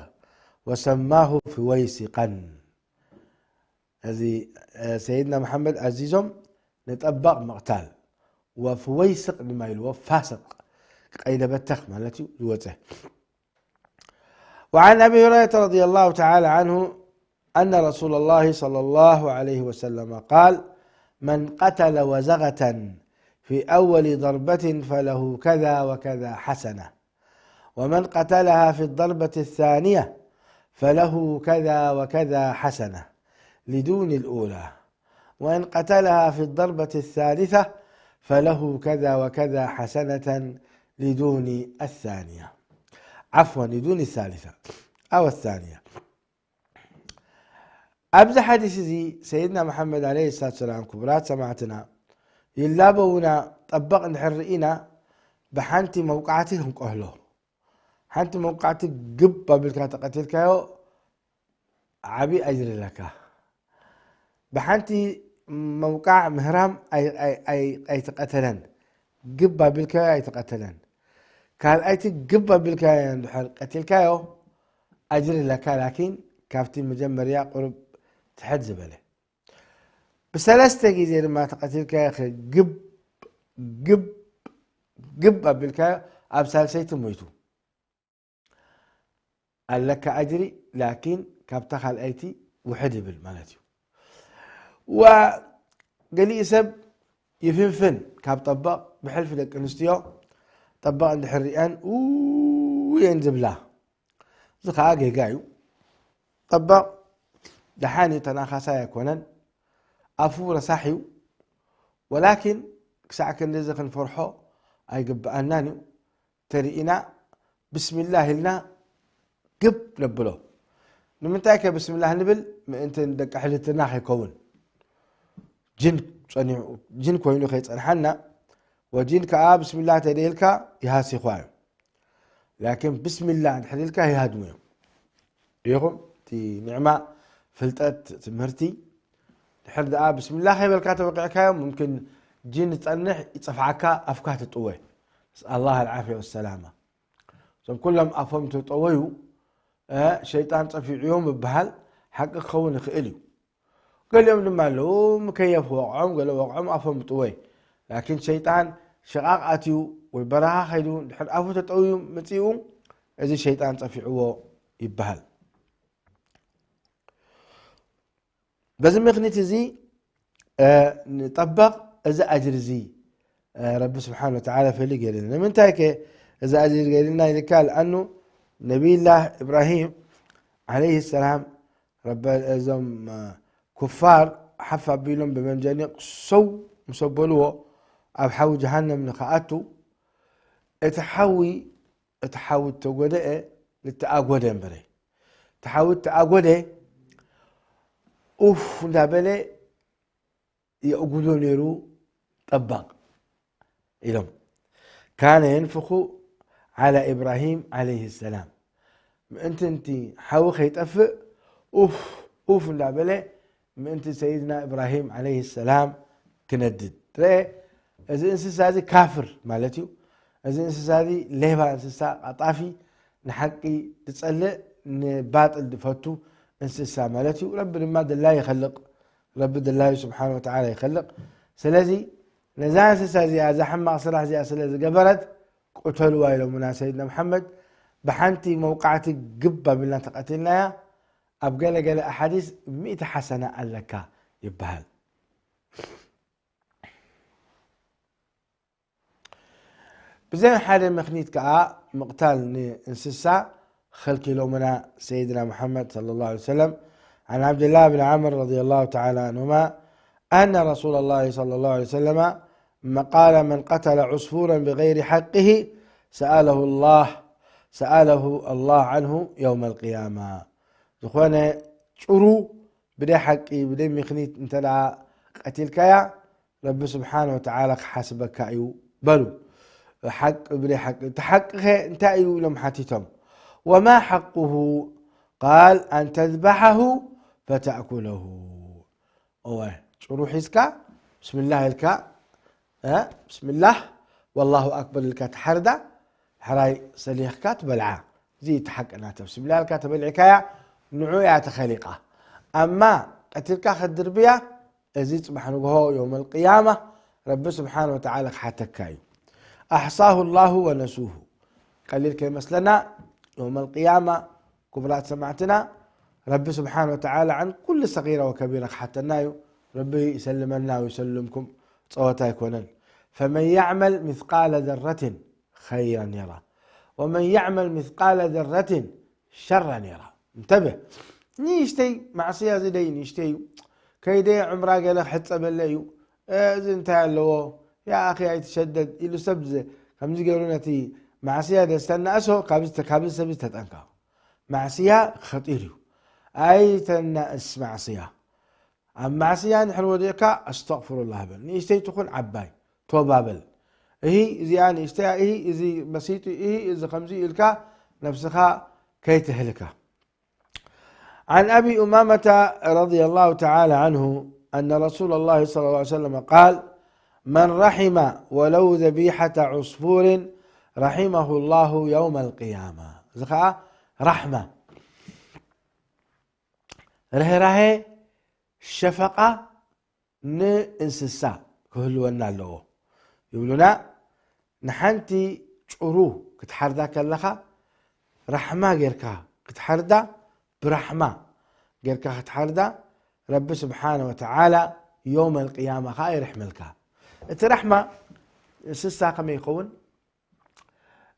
وسماه فويسقا. እዚ፣ እ፣ ሰይድና መሓመድ ኣዚዞም ንጠባቕ ምቕታል፣ ወፍወይስቕ ድማ ኢልዎ፣ ፋስቕ፣ ቀይደ በተኽ ማለት እዩ፣ ዝወፀ። وعن أبي هريرة رضي الله تعالى عنه أن رسول الله صلى الله عليه وسلم قال: من قتل وزغة في أول ضربة فله كذا وكذا حسنة، ومن قتلها في الضربة الثانية فله كذا وكذا حسنة لدون الأولى، وإن قتلها في الضربة الثالثة فله كذا وكذا حسنة لدون الثانية. عفوا، لدون الثالثة أو الثانية. ኣብዚ ሓዲስ እዚ ሰይድና መሓመድ ዓለይሂ ሰላቱ ሰላም፣ ክቡራት ሰማዕትና፣ ይላበውና፣ ጠበቕ እንድሕር ርኢና፣ ብሓንቲ መውቃዕቲ ክንቀህሎ። ሓንቲ መውቃዕቲ ግብ ኣቢልካ ተቐቲልካዮ፣ ዓቢ ኣጅሪ ኣለካ። ብሓንቲ መውቃዕ ምህራም ኣይ-፣ ኣይ-፣ ኣይ-፣ ኣይተቐተለን። ግብ ኣቢልካዮ ኣይተቐተለን። ካልኣይቲ ግብ ኣቢልካዮ እንድሕር ቀቲልካዮ ኣጅሪ ኣለካ፣ ላኪን ካብቲ መጀመርያ ቁሩብ ትሕት ዝበለ። ብሰለስተ ግዜ ድማ ተቐቲልካዮ ግብ፣ ግብ፣ ግብ ኣቢልካዮ ኣብ ሳልሰይቲ ሞይቱ። ኣለካ ኣጅሪ፣ ላኪን ካብታ ካልኣይቲ ውሕድ ይብል ማለት እዩ። ወገሊኡ ሰብ ይፍንፍን ካብ ጠበቕ ብሕልፊ ደቂ ኣንስትዮ ጠበቕ እንድሕር ሪአን ኡ እየን ዝብላ። እዚ ኸዓ ጌጋ እዩ። ጠበቕ ደሓን እዩ፣ ተናኻሳይ ኣይኮነን። ኣፉ ረሳሕ እዩ። ወላኪን ክሳዕ ክንድዚ ክንፈርሖ ኣይግብኣናን እዩ። ተሪኢና ብስሚላህ ኢልና ግብ ነብሎ። ንምንታይ ከ ብስሚላህ ንብል? ምእንቲ ደቂ ሕልትና ከይከውን። ጅን ጸኒዑ፣ ጅን ኮይኑ ከይጸንሓና፣ ወጅን ከኣ ብስሚላህ ተደይልካ ይሃሲኳ እዩ። ላኪን ብስሚላህ እንድሕር ኢልካ ይሃድሙ እዮም። ኢኹም እቲ ኒዕማ ፍልጠት ትምህርቲ ድሕር ደኣ ብስሚላህ ከይበልካ ተወቂዕካዮም፣ ሙምኪን ጅን ዝጸንሕ ይጸፍዓካ፣ ኣፍካ ትጥወ። ነስኣሉላህ ኣልዓፍያ ወሰላማ። እዞም ኩሎም ኣፎም ተጠወዩ፣ እ፣ ሸይጣን ጸፊዑ እዮም ይበሃል፣ ሓቂ ክኸውን ይኽእል እዩ። ገሊኦም ድማ ኣለዉ፣ ምከየፍ ወቕዖም፣ ገለ ወቕዖም ኣፎም ይጥወ። ላኪን ሸይጣን ሽቓቕ ኣትዩ ወይ በረኻ ከይዱ፣ ድሕር ኣፉ ተጠውዩ መጺኡ፣ እዚ ሸይጣን ጸፊዕዎ ይበሃል። በዚ ምኽኒት እዚ፣ እ፣ ንጠበቕ እዚ ኣጅሪ እዚ፣ እ፣ ረቢ ስብሓን ወተዓላ ፈሊ ገይርልና። ንምንታይ ከ እዚ ኣጅሪ ገይርልና ኢልካ? ልኣኑ ነቢይላህ ኢብራሂም ዓለይሂ ሰላም ረበ-፣ እዞም፣ እ፣ ኩፋር ሓፍ ኣቢሎም ብመንጀኒቕ ሰው ምስ ኣበልዎ ኣብ ሓዊ ጀሃነም ንኽኣቱ፣ እቲ ሓዊ፣ እቲ ሓዊ እተጎደኤ፣ ዝተኣጎደ እምበረ፣ እቲ ሓዊ እተኣጎደ፣ ኡፍ እንዳበለ የእጉዶ ነይሩ ጠባቕ ኢሎም። ካነ የንፍኹ ዓላ ኢብራሂም ዓለይሂ ሰላም። ምእንቲ እቲ ሓዊ ከይጠፍእ ኡፍ፣ ኡፍ እንዳበለ ምእንቲ ሰይድና ኢብራሂም ዓለይሂ ሰላም ክነድድ። ትረአ፣ እዚ እንስሳ እዚ ካፍር ማለት እዩ። እዚ እንስሳ እዚ ሌባ እንስሳ፣ ቀጣፊ፣ ንሓቂ ዝጸልእ፣ ንባጥል ዝፈቱ እንስሳ ማለት እዩ። ረቢ ድማ ድላዩ ይኸልቕ። ረቢ ድላዩ ስብሓን ወተዓላ ይኸልቕ። ስለዚ ነዛ እንስሳ እዚኣ፣ እዛ ሕማቕ ስራሕ እዚኣ ስለ ዝገበረት፣ ቅተልዋ ኢሎምና ሰይድና መሓመድ። ብሓንቲ መውቃዕቲ ግብ ኣቢልና ተቐቲልናያ። ኣብ ገለ ገለ ኣሓዲስ ሚእቲ ሓሰና ኣለካ ይበሃል። ብዘይ ሓደ ምኽኒት ከኣ ምቕታል ንእንስሳ ኸልኪሎምና ሰይድና ሙሓመድ ሰለላሁ ዐለይሂ ወሰለም። عن عبد الله بن عمرو رضي الله تعالى عنهما أن رسول الله صلى الله عليه وسلم قال: من قتل عصفورا بغير حقه سأله الله، سأله الله عنه يوم القيامة. ዝኾነ ጭሩ ብደይ ሓቂ፣ ብደይ ምኽኒት እንተ ደኣ ቀቲልካያ፣ ረቢ ስብሓነ ወተዓላ ክሓስበካ እዩ በሉ። ሓቂ ብደይ ሓቂ፣ እቲ ሓቂ ኸ እንታይ እዩ ኢሎም ሓቲቶም። وما حقه؟ قال: أن تذبحه فتأكله. እወ፣ ጭሩ ሒዝካ ብስምላህ ኢልካ፣ እ፣ ብስምላህ ወላሁ ኣክበር ኢልካ ትሓርዳ፣ ሕራይ ሰሊኽካ ትበልዓ። እዚ እቲ ሓቂ ናታ። ብስምላህ ኢልካ ተበሊዕካያ፣ ንዑ እያ ተኸሊቓ። ኣማ ቀቲልካ ከትድርብያ፣ እዚ ጽባሕ ንግሆ የውመል ቅያማ ረቢ ስብሓነ ወተዓላ ክሓተካ እዩ። ኣሕሳሁ ላሁ ወነሱሁ። ቀሊል ከይመስለና፣ የውመል ቅያማ፣ ክቡራት ሰማዕትና፣ ረቢ ስብሓነ ወተዓላ ዓን ኩሉ ሰጊራ ወከቢራ ክሓተና እዩ። ረቢ ይሰልመና ወይሰልምኩም፣ ጸወታ ኣይኮነን። ፈመን ያዕመል ሚስቃለ ዘረትን ኸይረን የራ፣ ወመን ያዕመል ሚስቃለ ዘረትን ሸረን የራ። እንተብህ፣ ንእሽተይ ማዕስያ እዚ ደይ ንእሽተይ እዩ። ከይደ ዑምራ ገለ ክሕጸበለ እዩ። እ፣ እዚ እንታይ ኣለዎ? ያ ኣኺ ኣይትሸደድ ኢሉ ሰብ ዘ-፣ ከምዚ ገይሩ ነቲ ማዕስያ ዘስተናእሶ፣ ካብዚ ተ-፣ ካብዚ ሰብ እዚ ተጠንቀቕ። ማዕስያ ኸጢር እዩ። ኣይተናእስ ማዕስያ። ኣብ ማዕስያ እንድሕር ወዲቕካ፣ ኣስተግፍሩላህ በል። ንእሽተይ ትኹን ዓባይ፣ ቶባ በል። እሂ፣ እዚኣ ንእሽተይ፣ እሂ፣ እዚ በሲጡ፣ እሂ፣ እዚ ከምዚ ኢልካ ነብስኻ ከይትህልካ። عن أبي أمامة رضي الله تعالى عنه أن رسول الله صلى الله عليه وسلم قال: من رحم ولو ذبيحة عصفور رحمه الله يوم القيامة. እዚ ኸዓ ራሕማ፣ ርህራሄ፣ ሸፈቓ ንእንስሳ ክህልወና ኣለዎ ይብሉና። ንሓንቲ ጭሩ ክትሓርዳ ከለኻ ራሕማ ጌርካ ክትሓርዳ፣ ብራሕማ ጌርካ ክትሓርዳ፣ ረቢ ስብሓነ ወተዓላ የውመል ቅያማ ኸዓ ይርሕመልካ። እቲ ራሕማ እንስሳ ከመይ ይኸውን?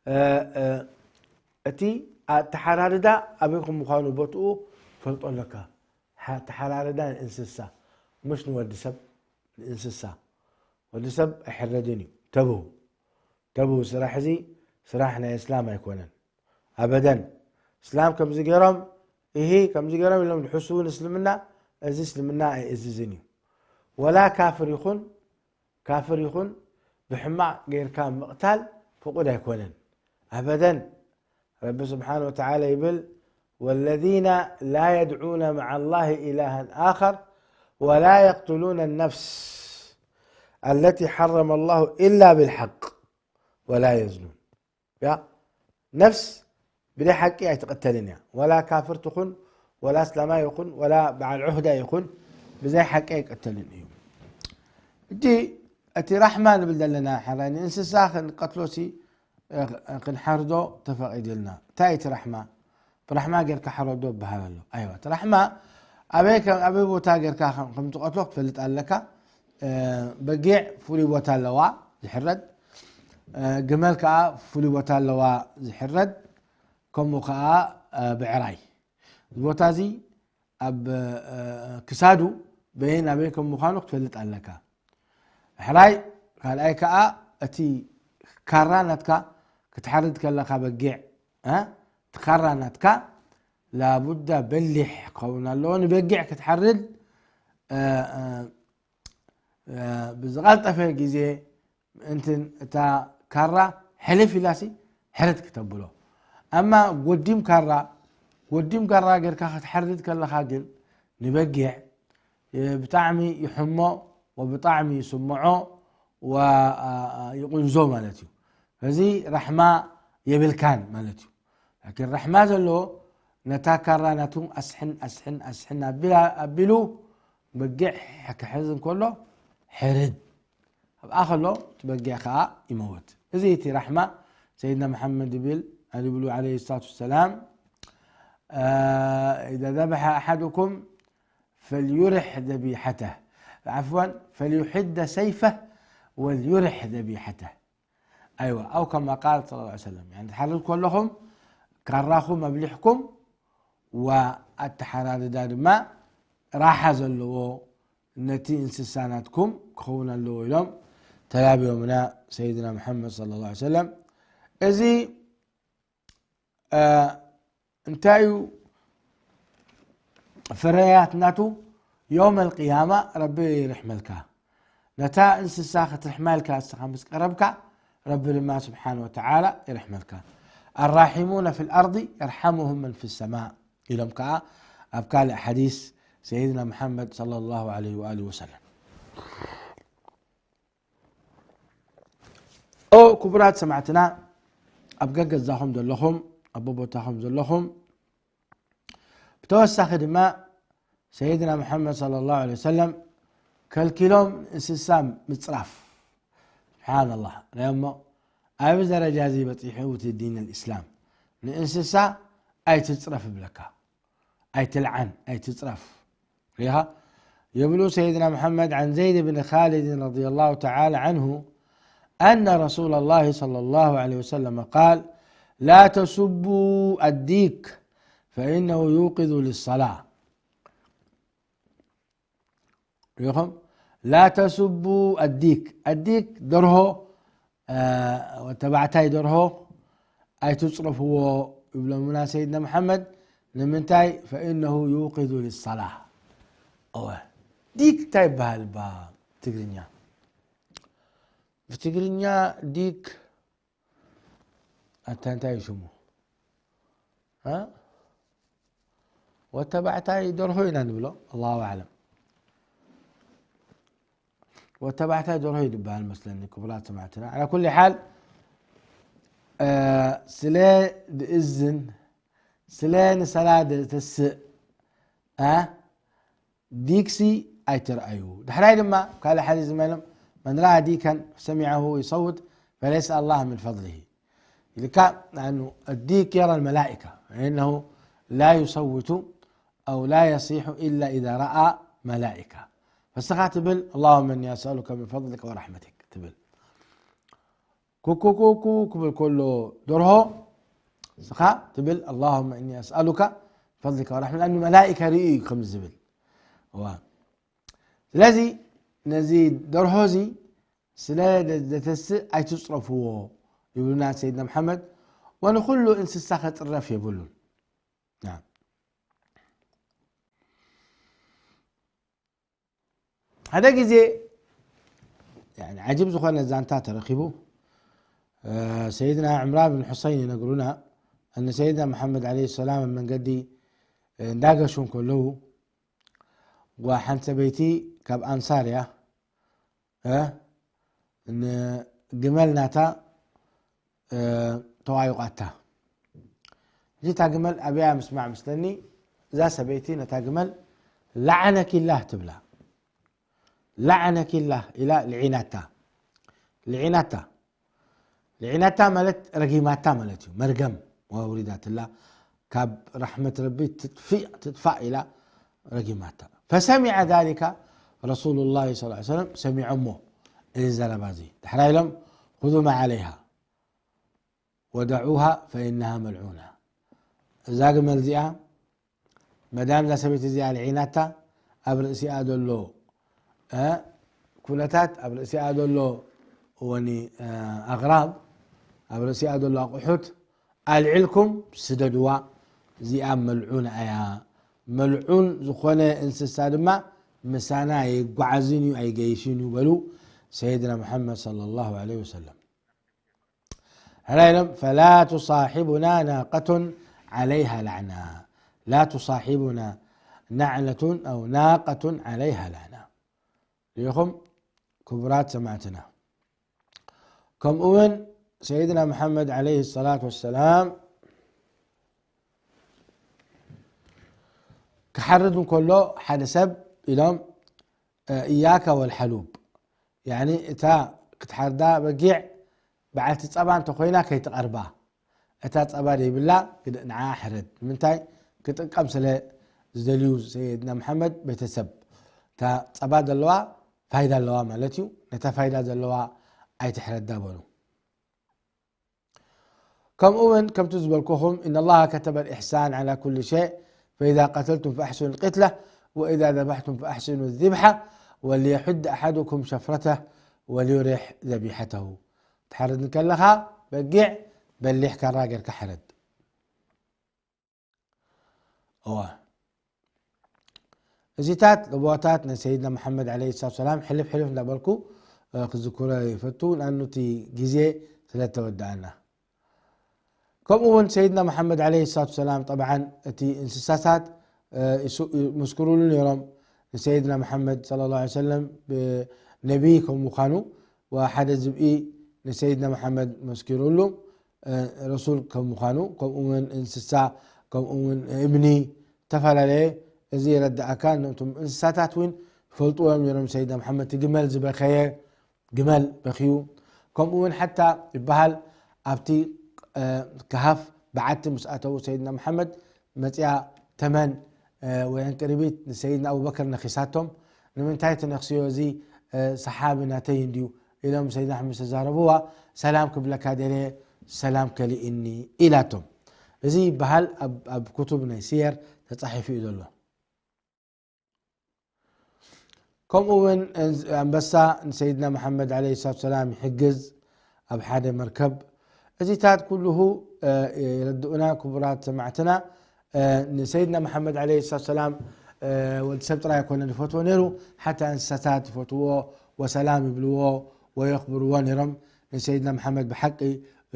እ፣ እ፣ እቲ ኣተሓራርዳ ኣበይ ከም ምዃኑ ቦትኡ ፈልጦ ኣለካ። ሓ-፣ ኣተሓራርዳ ንእንስሳ፣ ምሽ ንወዲ ሰብ፣ ንእንስሳ። ወዲ ሰብ ኣይሕረድን እዩ። ተብሁ፣ ተብሁ ስራሕ እዚ ስራሕ ናይ እስላም ኣይኮነን። ኣበደን። እስላም ከምዚ ገይሮም፣ እሂ፣ ከምዚ ገይሮም ኢሎም ዝሕስቡ ንእስልምና፣ እዚ እስልምና ኣይእዝዝን እዩ። ወላ ካፍር ይኹን፣ ካፍር ይኹን ብሕማቕ ጌርካ ምቕታል ፍቑድ ኣይኮነን። ኣበደን። ረቢ ስብሓነ ወተዓላ ይብል፣ والذين لا يدعون مع الله إلها آخر ولا يقتلون النفس التي حرم الله إلا بالحق ولا يزنون። ያ፣ ነፍስ ብዘይ ሓቂ ኣይትቐተልን እያ። ወላ ካፍር ትኹን፣ ወላ እስላማይ ይኹን፣ ወላ በዓል ዑህዳ ይኹን፣ ብዘይ ሓቂ ኣይቀተልን እዩ። እጂ እቲ ራሕማ ንብል ዘለና፣ ሕራይ ንእንስሳ ክንቀትሎሲ፣ እ፣ ክንሓርዶ ተፈቒድልና። እንታይ እቲ ራሕማ? ብራሕማ ጌርካ ሕረዶ ይበሃል ኣሎ። ኣይዋ፣ እቲ ራሕማ ኣበይ ከ-፣ ኣበይ ቦታ ጌርካ ከም፣ ከም ትቐትሎ ክትፈልጥ ኣለካ። እ፣ በጊዕ ፍሉይ ቦታ ኣለዋ ዝሕረድ፣ እ፣ ግመል ከኣ ፍሉይ ቦታ ኣለዋ ዝሕረድ፣ ከምኡ ከኣ፣ እ፣ ብዕራይ። እዚ ቦታ እዚ ኣብ፣ እ፣ ክሳዱ በየን ኣበይ ከም ምዃኑ ክትፈልጥ ኣለካ። ሕራይ ካልኣይ ከኣ እቲ ካራ ናትካ ክትሓርድ ከለኻ በጊዕ፣ እ፣ እቲ ካራ ናትካ ላቡዳ በሊሕ ክኸውን ኣለዎ። ንበጊዕ ክትሓርድ፣ እ፣ እ፣ እ፣ ብዝቐልጠፈ ግዜ ምእንትን እታ ካራ ሕልፍ ኢላሲ ሕርድ ክተብሎ። ኣማ ጎዲም ካራ፣ ጎዲም ካራ ጌርካ ክትሓርድ ከለኻ ግን ንበጊዕ፣ እ፣ ብጣዕሚ ይሕሞ ወብጣዕሚ ይስምዖ ወ-፣ ኣ-፣ ኣ-፣ ይቕንዞ ማለት እዩ። እዚ ራሕማ የብልካን ማለት እዩ። ላኪን ራሕማ ዘለዎ ነታ ካራ ናቱ ኣስሕን ኣስሕን ኣስሕን ኣቢላ-፣ ኣቢሉ በጊዕ ክሕዝ እንከሎ ሕርድ ኣብኣ ከሎ እቲ በጊዕ ከኣ ይመውት። እዚ እቲ ራሕማ ሰይድና መሓመድ ይብል፣ ይብሉ ዓለይሂ ሰላቱ ወሰላም፣ እ፣ إذا ذبح أحدكم فليرح ذبيحته، عفوا، فليحد سيفه وليرح ذبيحته. ኣይዋ፣ ኣው ከማ ቃል ሰለላሁ ዐለይሂ ወሰለም፣ ያኒ፣ ትሓርድ ከለኹም ካራኹም ኣብሊሕኩም፣ ወኣተሓራርዳ ድማ ራሓ ዘለዎ ነቲ እንስሳ ናትኩም ክኸውን ኣለዎ ኢሎም ተላብዮምና ሰይድና መሓመድ ሰለላሁ ዐለይሂ ወሰለም። እዚ፣ እ፣ እንታይ እዩ ፍረያት ናቱ? የውመል ቅያማ ረቢ ይርሕመልካ። ነታ እንስሳ ክትርሕማ ኢልካ እስኻ ምስ ቀረብካ፣ ረቢ ድማ ስብሓነ ወተዓላ ይርሕመልካ። الراحمون في الأرض يرحمهم من في السماء ኢሎም ከኣ ኣብ ካልእ ሓዲስ ሰይድና መሓመድ ሰለላሁ ዐለይሂ ወኣሊሂ ወሰለም። ኦ ክቡራት ሰማዕትና፣ ኣብ ገገዛኹም ዘለኹም፣ ኣብ ቦታኹም ዘለኹም፣ ብተወሳኺ ድማ ሰይድና መሓመድ ሰለላሁ ዐለይሂ ወሰለም ከልኪሎም እንስሳ ምጽራፍ። ስብሓንላህ፣ ሪኦሞ፣ ኣብዚ ደረጃ እዚ በጺሑ እቲ ዲን ኣልእስላም። ንእንስሳ ኣይትጽረፍ ይብለካ። ኣይትልዓን፣ ኣይትጽረፍ። ሪኢኻ? يبلغ سيدنا محمد عن زيد بن خالد رضي الله تعالى عنه أن رسول الله صلى الله عليه وسلم قال: لا تسبوا الديك فإنه يوقظ للصلاة. ሪኢኹም? لا تسبوا الديك. الديك ደርሆ፣ እ፣ ተባዕታይ ደርሆ ኣይትጽረፍዎ ይብሎምና ሰይድና መሓመድ። ንምንታይ? فإنه يوقظ للصلاة። እወ። ዲክ እንታይ ይበሃል ባ ትግርኛ? ብትግርኛ ዲክ ኣታ እንታይ እዩ ሽሙ? እ? ወተባዕታይ ደርሆ ኢና ንብሎ፣ ኣላሁ ኣዕለም። ወተባዕታይ ደርሆ እዩ ዝበሃል መስለኒ ክቡራት ሰማዕትና። على كل حال ስለ ድእዝን ስለ ንሰላ ደተስእ ዲክሲ ኣይትርኣዩ። ድሕራይ ድማ ካልእ ሓዲስ ዝመለም من رأى ديكا سمعه يصوت فليسأل الله من فضله ኢልካ። ዲክ يرى الملائكة فإنه لا يصوت أو لا يصيح إلا إذا رأى ملائكة فسኻ ትብል اللهم إني أسألك من فضلك ورحمتك ትብል። ኩኩኩኩ ክብል ከሎ ደርሆ ስኻ ትብል اللهم إني أسألك فضلك ورحمة لأنه ملائكة ርእዩ እዩ ከም ዝብል እዋ ስለዚ ነዚ ደርሆ እዚ ስለ ዘተስእ ኣይትፅረፍዎ ይብሉና ሰይድና መሓመድ። ወንኩሉ እንስሳ ከፅረፍ የብሉን። ሓደ ግዜ ዓጅብ ዝኾነ ዛንታ ተረኪቡ። ሰይድና ዕምራን ብን ሑሰይን ይነግሩና እነ ሰይድና መሓመድ ለ ሰላም መንገዲ እንዳገሹ ከለዉ ሓንቲ ሰበይቲ ካብ ኣንሳር እያ ግመል ናታ ተዋይቋታ። እዚታ ግመል ኣብያ ምስማዕ ምስለኒ እዛ ሰበይቲ ነታ ግመል ላዓነኪላህ ትብላ። ላዓነኪላህ ኢላ ልዒናታ። ልዒናታ ልዒናታ ማለት ረጊማታ ማለት እዩ። መርገም ወሪዳትላ ካብ ራሕመት ረቢ ትጥፊእ ትጥፋእ ኢላ ረጊማታ። فسمع ذلك رسول الله صلى الله عليه وسلم ሰሚዖሞ እዚ ዘረባ እዚ። ድሕራ ኢሎም خذوا ما عليها ودعوها فإنها ملعونة። እዛ ግመል እዚኣ መዳም እዛ ሰበይቲ እዚኣ ልዒናታ ኣብ ርእሲኣ ዘሎ ኩነታት ኣብ ርእሲኣ ዘሎ ወኒ ኣግራብ ኣብ ርእሲኣ ዘሎ ኣቑሑት ኣልዒልኩም ስደድዋ። እዚኣ መልዑን ኣያ። መልዑን ዝኾነ እንስሳ ድማ ምሳና ኣይጓዓዝን እዩ ኣይገይሽን እዩ በሉ ሰይድና ሙሓመድ صلى الله عليه وسلم። ሕራይ ኢሎም فلا تصاحبنا ناقة عليها لعنة لا تصاحبنا نعلة أو ناقة عليها لعنة ሪኢኹም ክቡራት ሰማዕትና። ከምኡ እውን ሰይድና ሙሓመድ عليه الصلاة والسلام ክሓርድ እንከሎ ሓደ ሰብ ኢሎም إياك والحلوب ያኒ እታ ክትሓርዳ በጊዕ በዓልቲ ጸባ እንተኮይና ከይትቐርባ እታ ጸባ ደይብላ ግደ ንዓ ሕረድ ንምንታይ ክጥቀም ስለ ዝደልዩ ሰይድና መሓመድ ቤተሰብ እታ ጸባ ዘለዋ ፋይዳ ኣለዋ ማለት እዩ ነታ ፋይዳ ዘለዋ ኣይትሕረዳ በሉ ከምኡ እውን ከምቲ ዝበልኩኹም إن الله كتب الإحسان على كل شيء فإذا قتلتم فأحسنوا القتلة وإذا ذبحتم فأحسنوا الذبحة وليحد أحدكم شفرته وليرح ذبيحته ትሓርድ እንከለኻ በጊዕ በሊሕ ካራ ጌርካ ሕረድ እዋ እዚታት ለቦታት ናይ ሰይድና መሓመድ ለ ሰላት ሰላም ሕልፍ ሕልፍ እንዳበልኩ ክዝክሮ ይፈቱ ንኣኑ እቲ ግዜ ስለተወደኣና ከምኡ እውን ሰይድና መሓመድ ለ ሰላት ሰላም ጠብዓን እቲ እንስሳታት መስክሩሉ ነይሮም ንሰይድና መሓመድ ለ ላ ሰለም ነቢይ ከም ምዃኑ ሓደ ዝብኢ ንሰይድና መሓመድ መስኪሩሉ ረሱል ከም ምዃኑ ከምኡ እውን እንስሳ ከምኡ እውን እምኒ ዝተፈላለየ እዚ የረዳእካ ነቶም እንስሳታት እውን ፈልጥዎም ነይሮም ሰይድና መሓመድ እቲ ግመል ዝበኸየ ግመል በኽዩ ከምኡ እውን ሓታ ይበሃል ኣብቲ ከሃፍ በዓቲ ምስ ኣተዉ ሰይድና መሓመድ መፅያ ተመን ወይ ዕንቅርቢት ንሰይድና ኣቡበክር ነኺሳቶም ንምንታይ ትነኽስዮ እዚ ሰሓቢ ናተይ እንድዩ ኢሎም ሰይድና ኣሕመድ ዝተዛረብዋ ሰላም ክብለካ ደልየ ሰላም ከሊእኒ ኢላቶም እዚ ይበሃል ኣብ ክቱብ ናይ ስየር ተፃሒፉ እዩ ዘሎ ከምኡ እውን ኣንበሳ ንሰይድና መሓመድ ለ ሰላት ሰላም ይሕግዝ ኣብ ሓደ መርከብ እዚታት ኩልሁ የረድኡና ክቡራት ሰማዕትና ንሰይድና መሓመድ ለ ሰላት ሰላም ወዲ ሰብ ጥራይ ኣይኮነን ዝፈትዎ ነይሩ ሓታ እንስሳታት ይፈትዎ ወሰላም ይብልዎ ወየኽብርዎ ነይሮም ንሰይድና መሓመድ ብሓቂ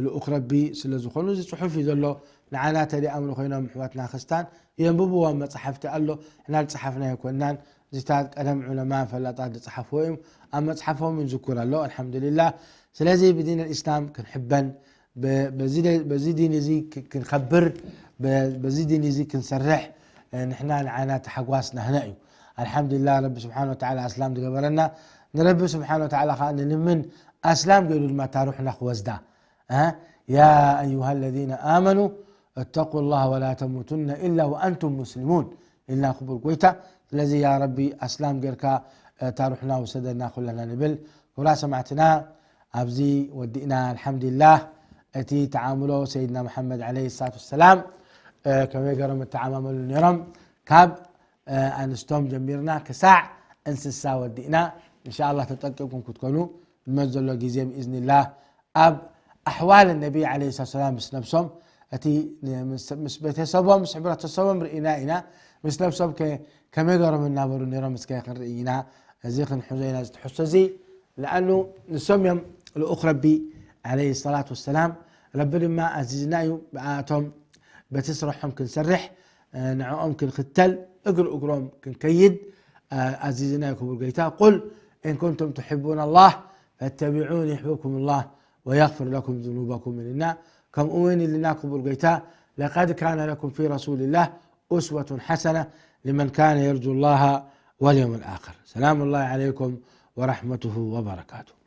ልኡኽ ረቢ ስለ ዝኾኑ እዚ ፅሑፍ እዩ ዘሎ ንዓና ተደኣምኑ ኮይኖም ኣሕዋትና ክስታን የንብብዎም መፅሓፍቲ ኣሎ ሕና ዝፀሓፍና ኣይኮናን እዚታት ቀደም ዑለማ ፈላጣት ዝጸሓፍዎ እዮም። ኣብ መጽሓፎም እውን ዝኩር ኣሎ። ኣልሓምዱሊላህ። ስለዚ ብዲን ኣልኢስላም ክንሕበን፣ ብ-፣ በዚ ደ-፣ በዚ ዲን እዚ ክ-፣ ክንከብር፣ በ-፣ በዚ ዲን እዚ ክንሰርሕ፣ እ፣ ንሕና ንዓና ተሓጓስ ናህና እዩ። ኣልሓምዱሊላህ፣ ረቢ ስብሓን ወተዓላ ኣስላም ዝገበረና። ንረቢ ስብሓን ወተዓላ ኸዓ ንልምን፣ ኣስላም ገይሩ ድማ ታሩሕና ክወስዳ። እ፣ ያ ኣዩሃ ለዚነ ኣመኑ እተቁ ላህ ወላ ተሙቱነ ኢላ ወኣንቱም ሙስሊሙን ኢልና ክቡር ጎይታ። ስለዚ ያ ረቢ ኣስላም ጌርካ፣ እ፣ ታሩሕና ውሰደና ኩለና ንብል። ክቡራ ሰማዕትና፣ ኣብዚ ወዲእና። ኣልሓምዱሊላህ፣ እቲ ተዓምሎ ሰይድና መሓመድ ዓለይሂ ሰላቱ ወሰላም፣ እ፣ ከመይ ገይሮም እተዓማመሉ ነይሮም፣ ካብ፣ እ፣ ኣንስቶም ጀሚርና ክሳዕ እንስሳ ወዲእና። እንሻ ኣላህ ተጠቂምኩም ክትኮኑ ንመን ዘሎ ግዜ ብኢዝኒላህ ኣብ ኣሕዋል ነቢ ዓለይሂ ሰላቱ ወሰላም ምስ ነብሶም፣ እቲ ምስ፣ ምስ ቤተሰቦም፣ ምስ ሕብረተሰቦም ርኢና ኢና። ምስ ነብሶም ከ-፣ ከመይ ገይሮም እናበሩ ነይሮም እስከ ክንርኢ ኢና። እዚ ክንሕዞ ኢና፣ እዚ ትሕዝቶ እዚ። ለኣኑ ንሶም እዮም ልኡኽ ረቢ ዓለይሂ ሰላቱ ወሰላም። ረቢ ድማ ኣዚዝና እዩ ብኣቶም በቲ ስርሖም ክንሰርሕ፣ እ፣ ንዕኦም ክንኽተል፣ እግሪ እግሮም ክንከይድ፣ እ፣ ኣዚዝና እዩ ክቡር ጎይታ። ቁል ኢን ኩንቱም ትሕቡና ኣላህ ፈተቢዑኒ ዩሕብብኩም ላህ ወየግፍር ለኩም ዙኑበኩም ኢልና። ከምኡ እውን ኢልና ክቡር ጎይታ፣ ለቀድ ካነ ለኩም ፊ ረሱሊላህ ኡስወቱን ሐሰነ ሊመን ካነ የርጁ ላሃ ወልየውም ልኣኽር። ሰላሙ ላሂ ዓለይኩም ወረሕመቱሁ ወበረካቱ።